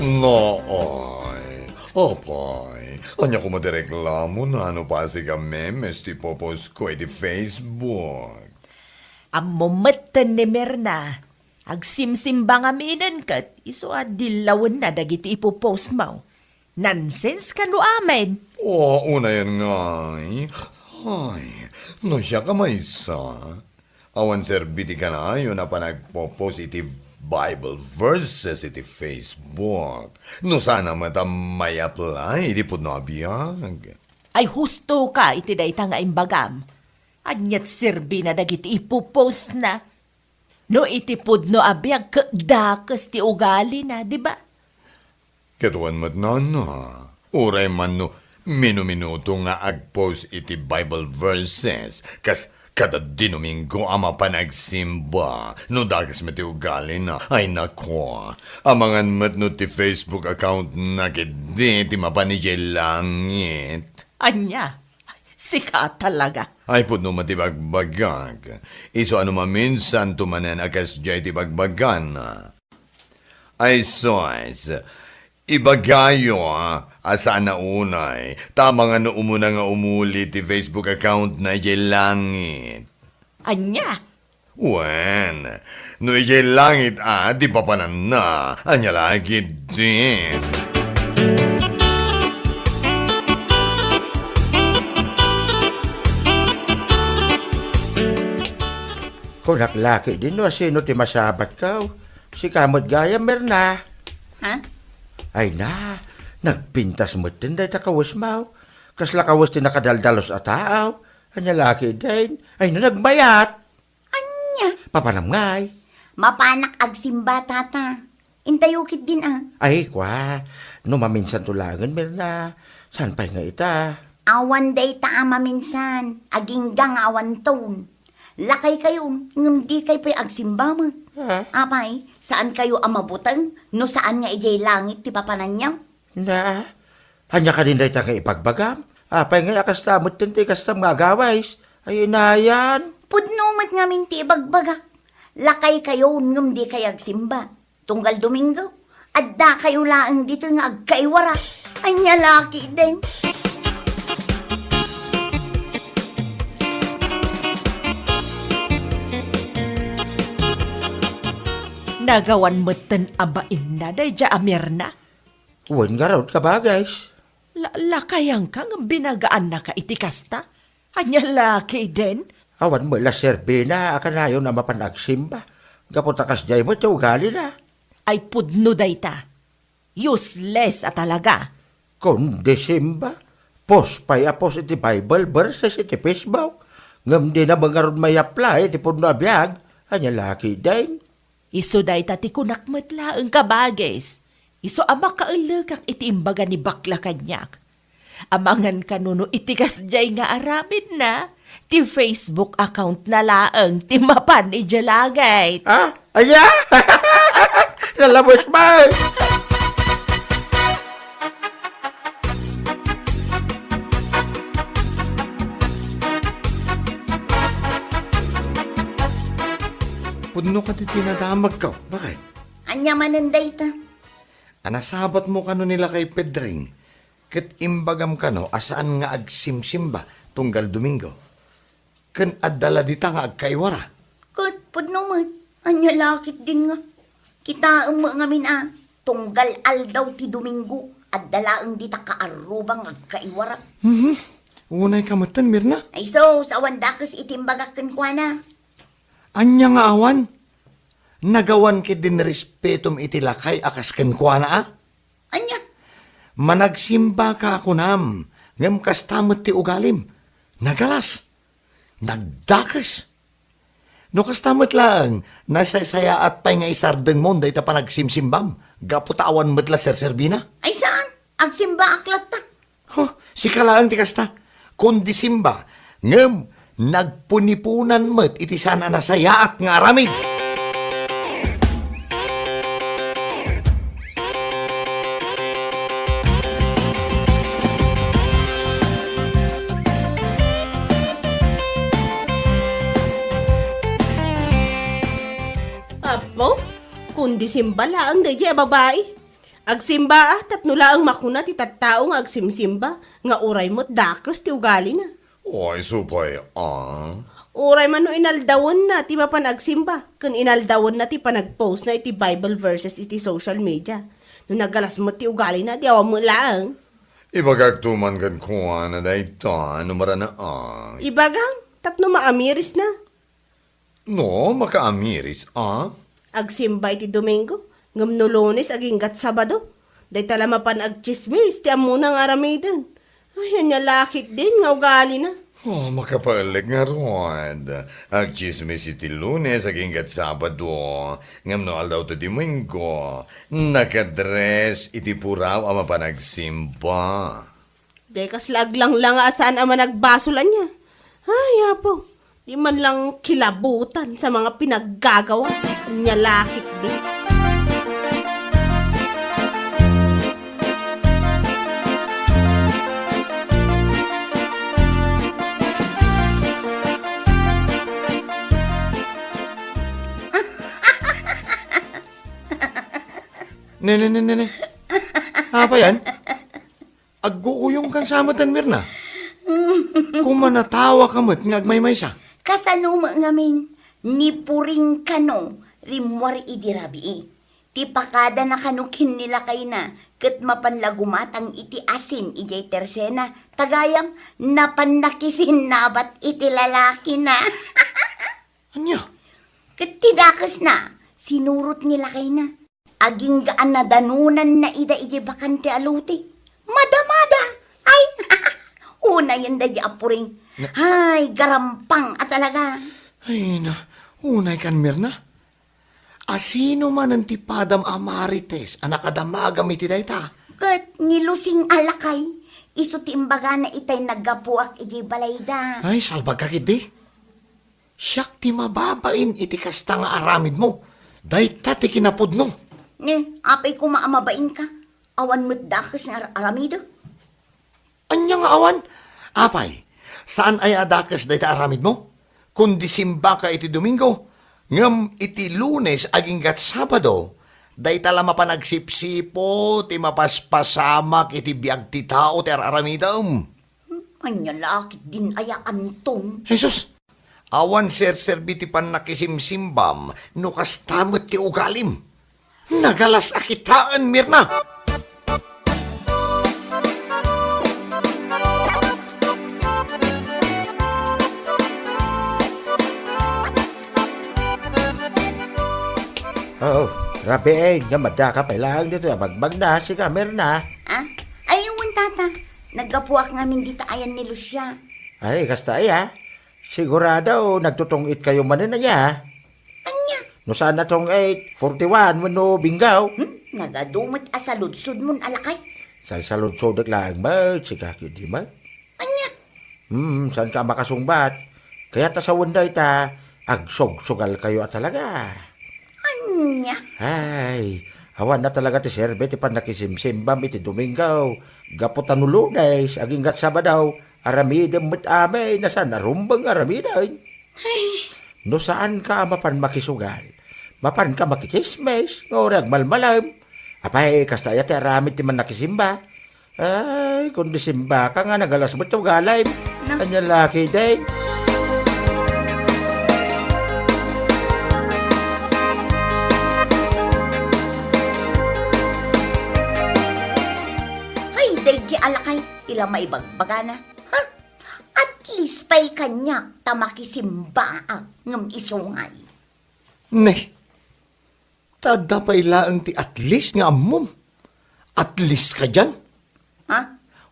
Naay, apay, ania koma ti reklamona no pasig a memes ti ipopost-ko iti Facebook? Ammom metten ni Mirna, agsimsimba ngaminen ket isu a dillawenna dagiti ipopost-mo. Nonsense kano amin. O, unayen ngay. Ay, no siak a maysa, awan serbi ti kanayon a panagpopost iti Bible verses iti Facebook. No saan a met a may-apply iti pudno a biag. Ay, husto ka iti dayta nga imbagam. Ania't serbina dagiti ipopost-na? No iti pudno a biag ket dakes ti ugalina, di ba? Ket wen met, nana, uray man no minuminuto nga agpost iti Bible verses, kas Kada Domingo a mapan agsimba, no dakes met ti ugalina, ay nako, amangan met no ti Facebook account na ketdi ti mapan idiay langit. Ania? Sika talaga. Ay pudno met ti bagbagak. Isu a no maminsanto manen a kasdiay ti bagbagana. Ay sus, ibagayo a saan a unay, ta amangan no umuna nga umuli ti Facebook account na idiay langit. Ania? Wen, no idiay langit a ti papananna, ania la ketdi? Kunak la ketdi no asino ti masabatko. Sika met gayam, Mirna. Ha? Ay na, nagpintas metten dayta kawesmo. Kasla kawes ti nakadaldalus a tao. Ania la ketdin? Ay na, nagmayat. Ania? Papanam ngay? Mapanak agsimba, tata. Intayo ketdin a. Ay, kua. No maminsanto laengen, Mirna. Saan pay nga ita? Awan dayta a maminsan. Agingga nga awanton. Lakaykayo, ngem dikay pay agsimba met. Ah. Apay, saankayo a mabuteng no saan nga idiay langit ti papananyo? Na, ania kadin dayta nga ibagbagam? Apay ngay a kasta metten ti kastam nga agawis? Ay, inayan. Pudno met ngamin ti ibagbagak. Lakaykayo, ngem dikay agsimba. Tunggal Domingo, addakayo laeng ditoy nga agkaiwara. Ania la ketdin? Nagawan metten a bainna daydiay a Mirna? Wen ngarud, kabagis. La-, lakayanka ngem binagaannaka iti kasta? Ania la ketdin? Awan met la serbina a kanayon a mapan agsimba, gapu ta kasdiay met ti ugalina. Ay pudno dayta. Useless a talaga. Kundi simba, post pay a post iti Bible verses iti Facebook, ngem dina met ngarud may-apply iti pudno a biag. Ania la ketdin? Isu dayta ti kunak met laeng, kabagis. Isu a makaellekak iti imbaga ni bakla kaniak. Amangan kano no iti kasdiay nga aramidna, ti Facebook account na laeng ti mapan idiay langit. Ah? Aya? Nalabos man! Pudno kadi ti nadamagko. Bakit? Ania manen dayta? A nasabatmo kano ni lakay Pedring, ket imbagam kano a saan nga agsimsimba tunggal Domingo. Ken adda la dita nga agkaiwara. Ket pudno met, ania la ketdin nga? Kitaem met ngamin a, tunggal aldaw ti Domingo, adda laeng dita kaarruba nga agkaiwara. Mhm. Unayka metten, Mirna? Ay sus, awan dakes iti imbagak kenkuana. Ania nga awan? Nagawan ketdin respetom iti lakay a kas kenkuana a? Ania? Managsembaka a kunam, ngem kasta met ti ugalim. Nagalas. Nagdakes. No kasta met laeng, nasaysayaat pay nga isardengmon dayta panagsimsimbam, gapu ta awan met la serserbina. Ay saan? Agsimbaak latta. Huh, sika laeng ti kasta. Kundi simba, ngem nagpuniponan met iti saan a nasayaat nga aramid. Apo, kundi simba laeng daydiay a babai. Agsimba a, tapno laeng makuna ti tattao nga agsimsimba, nga uray met dakes ti ugalina. Ay, isu pay a. Uray man no inaldawenna ti mapan agsimba, ken inaldawenna ti panagpostna iti Bible verses iti social media. No nagalas met ti ugalina, di awan met laeng. Ibagakto man kenkuana dayta, no maranaak. Ibagam, tapno maamirisna. No, makaamiris a? Agsimba iti Domingo, ngem no Lunes aginggat Sabado. Dayta la mapan agtsismis ti ammona nga aramiden. Ay, ania la ketdin nga ugalina? Oh, makapaellek ngarud. Agtsismis iti Lunes aginggat Sabado, ngem no aldaw ti Domingo, nakadres iti puraw a mapan agsimba. Dayta kasla aglanglang a saan a managbasol ania. Ay, Apo, Di man lang kilabutan sa mga pinaggagawa. Ania lakit di. Ne, ne, ne, ne, ne. Apa yan? Agguuyong kan sa metten, Mirna. Kumanatawa ka met nga agmaymaysa. Kasano met ngamin, ni Puring kano rimmuar idi rabii. Ti pakadana kano ken ni lakayna, ket mapan la gumatang iti asin idiay tersena, ta gayam, napan nakisinnabat iti lalakina. Ania? Ket ti dakesna, sinurot ni lakayna. Agingga a nadanonanna ida idiay bakante a lote. Madamada! Ay! Unayen daydi a Puring. Na- Ay, garampang a talaga. Ay, na, unay kan Mirna. Asino manen ti padam a marites a nakadamagam iti dayta? Ket ni Lusing a lakay, isu ti imbagana itay naggapuak idiay balayda. Ay, salbagka ketdi. Siak ti mababain iti kasta nga aramidmo. Dayta ti kinapudno. Ne, apay koma a mabainka? Awan met dakes nga ar-, aramidek? Ania nga awan? Apay, saan aya a dakes dayta aramidmo? Kundi simbaka iti Domingo, ngem iti Lunes aginggat Sabado, dayta la mapan agsipsipo ti mapaspasamak iti biag ti tao ti ar-aramidem. Hmm, ania la ketdin aya, Antong? Jesus! Awan serserbi ti pannakisimsimbam no kasta met ti ugalim. Nagalas a kitaen, Mirna! Oo, rabii, nga madaka pay laeng ditoy a bagbagna, sika, Mirna. Ah? Ay, wen, tata. Naggapuak ngamin dita ayan ni Lucia. Ay, kasta aya. Sigurado, nagtutong-it kayo manen aya. Ania? No saan a tong-it, forty-one wenno Bingaw? Hmm? Nagadu met a saludsodmon a lakay. Salsaludsodek laeng met, sika ketdi met. Ania? Hmm, saanka a makasungbat? Kayat a sawen dayta, agsugsugal kayo a talaga. Ania? Ay, awan a talaga ti serbi ti pannakisimsimbam iti Domingo. Gapu ta no Lunes, aginggat Sabado, aramidem met amin a saan a rumbeng aramiden. Ay. No saanka a mapan makisugal, mapanka makitsismis, nga uray agmalmalem. Apay, kasta aya ti aramid ti mannakisimba? Ay, kundi simbaka nga nagalas met ti ugalim. No. Ania la ketdin? Ay, daydi a lakay, ti la maibagbagana. Ha? At least pay kaniak ta makisimbaak ngem isu ngay. Ne, ta adda pay laeng ti at least nga ammom. At least kadian. Ha?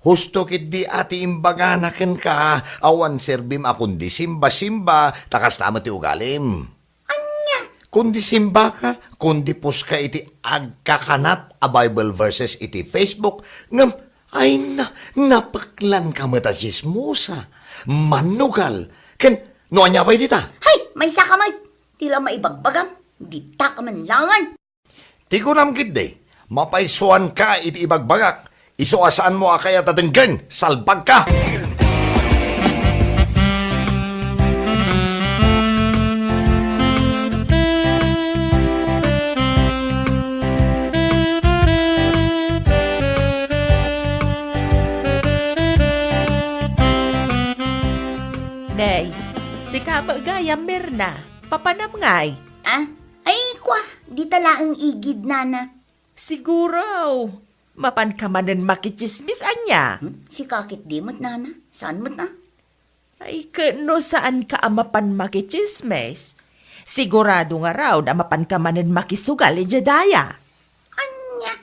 Husto ketdi a ti imbagana kenka, awan serbim a kundi simba-simba, ta kasta met ti ugalim. Ania? Kundi simbaka, kundi puska iti agkakanat a Bible verses iti Facebook, ngem, ay na, napeklanka met a tsismosa, mannugal, ken no ania pay dita? Hay, maysaka met! Ti la maibagbagam, ditak a manlaengan. Ti kunam ketdi, mapaysuanka iti ibagbagak, isu a saanmo a kayat a denggen, salbagka! Nay, sika met gayam, Mirna. Papanam ngay? Ah? Ay, kwa, dita laeng igid, nana. Siguro, mapanka manen makitsismis ania? Hmm? Sika ketdi met, nana? Saan met, ah? Ay, ket no saanka a mapan makitsismis, sigurado ngarud a mapanka manen makisugal idiay daya. Ania?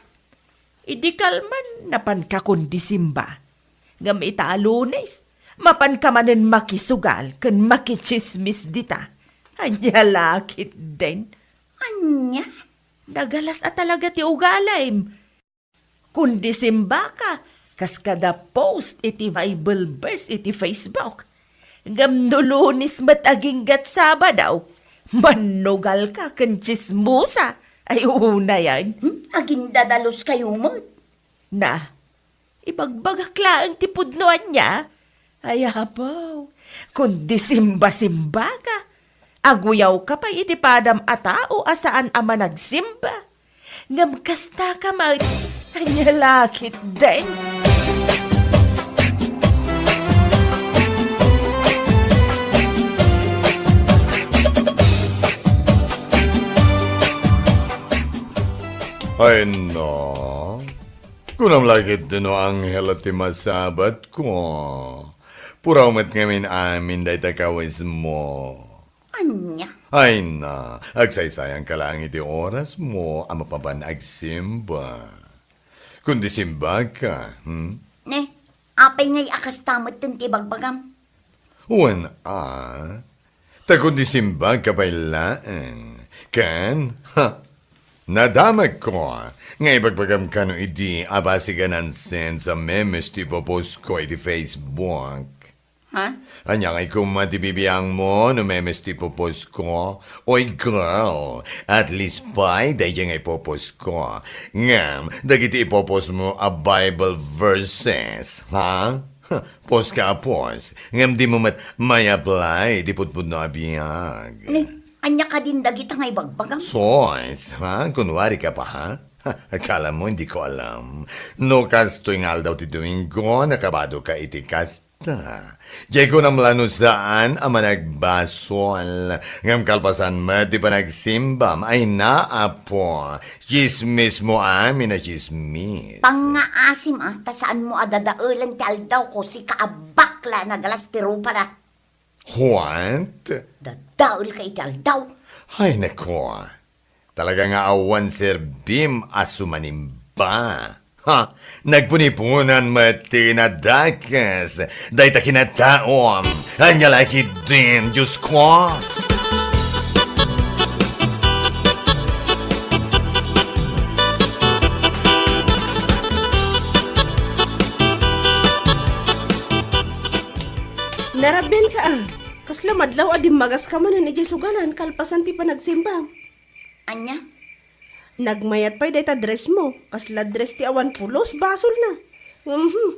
Idi kalman, napanka kundi simba. Ngem ita a Lunes, mapanka manen makisugal ken makitsismis dita. Ania la ketdin? Ania? Nagalas a talaga ti ugalim. Kundi simbaka, kas kada post iti Bible verse iti Facebook. Ngem no Lunes met aginggat Sabado, mannugalka ken tsismosa. Ay, unayen. Hmm? Agindadalos kayo met. Na, ibagbagak laeng ti pudno ania? Ay, apo, kundi simba-simbaka. Aguyawka pay iti padam a tao a saan a managsimba. Ngem kasta ka met, ania la ketdin? Ay, no. Kunam la ketdi no Angel ti masabatko. Puraw met ngamin amin dayta kawismo. Ania? Ay na, agsaysayanka laeng iti orasmo a mapapan agsimba. Kundi simbaka, hmm? Ne, apay ngay a kasta met ti bagbagam? Wen a, ta kundi simbaka pay laeng. Ken, ha, nadamagko nga ibagbagam kano idi a basig a nonsense a memes ti ipopost ko iti Facebook. Ha? Ania ngay koma ti bibiangmo no memes ti ipopost ko? Oy, girl, at least pay daydi nga ipopost ko. Ngem, dagiti ipopost mo a Bible verses, ha? Post ka a post, ngem dimo met ma-apply ti pudpudno a biag. Ni, ania kadin dagita nga ibagbagam? Sos, ha? Kunwari ka pa, ha? Ha, akala mo hindi ko alam? No kastoy nga aldaw ti Domingo, nakabado ka iti kasta. Diay kunam la no saan a managbasol, ngem kalpasan met ti panagsimbam, ay na, apo, tsismis mo amin a tsismis. Pangngaasim, a, ta saan mo a dadaelen ti aldaw ko, sika a bakla a nagalas ti rupana. What? Dadaelka iti aldaw. Ay, nako. Talaga nga awan serbim a sumanimba. Ha? Nagpuniponan met ti nadakes dayta kinataom. Ania la ketdin, Diosko? Narabianka, a. Kasla madlaw a dimmagas ka manen idiay sugalan kalpasan ti panagsimbam. Ania? Nagmayat pay dayta dress mo. Kasla dress ti awan pulos, basolna. Mhm.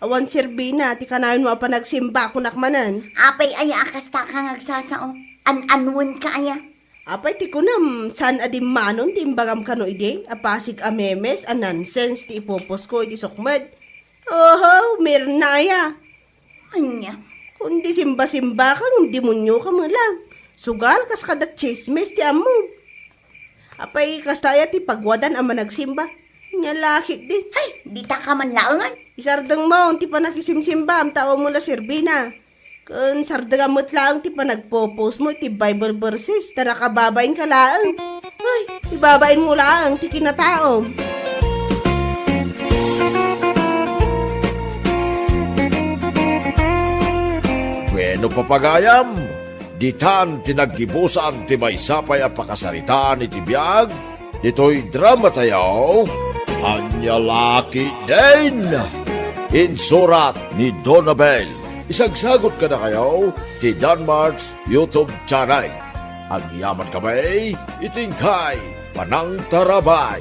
Awan serbina ti kanayon mo a panagsimba, kunak manen. Apay aya a kasta ka nga agsasao? An-anuenka aya? Apay ti kunam, saan a dimmanon ti imbagam kano idi a pasig a memes a nonsense ti ipopost ko iti sukmed? Oho, Mirna aya. Ania? Kundi simba-simba ka, ngem demonio ka met la. Sugal kas kada tsismis ti ammom. Apay, kasta aya ti pagwadan a managsimba? Ania la ketdi? Ay, dita ka man laengen. Isardeng mo ti panakisimsimbam, ta awan mo la serbina. Ken sardengam met laeng ti panagpopost mo iti Bible verses, ta nakababain ka laeng. Ay, ibabain mo laeng ti kinataom. Bueno, papagayam, ditan ti naggibusan ti maysa pay a pakasaritaan iti biag ditoy dramatayo, Ania la ketdin? Insurat ni Donabel. Isagsagut kadakayo ti Danmark's YouTube channel. Agyaman kami iti inkay panangtarabay.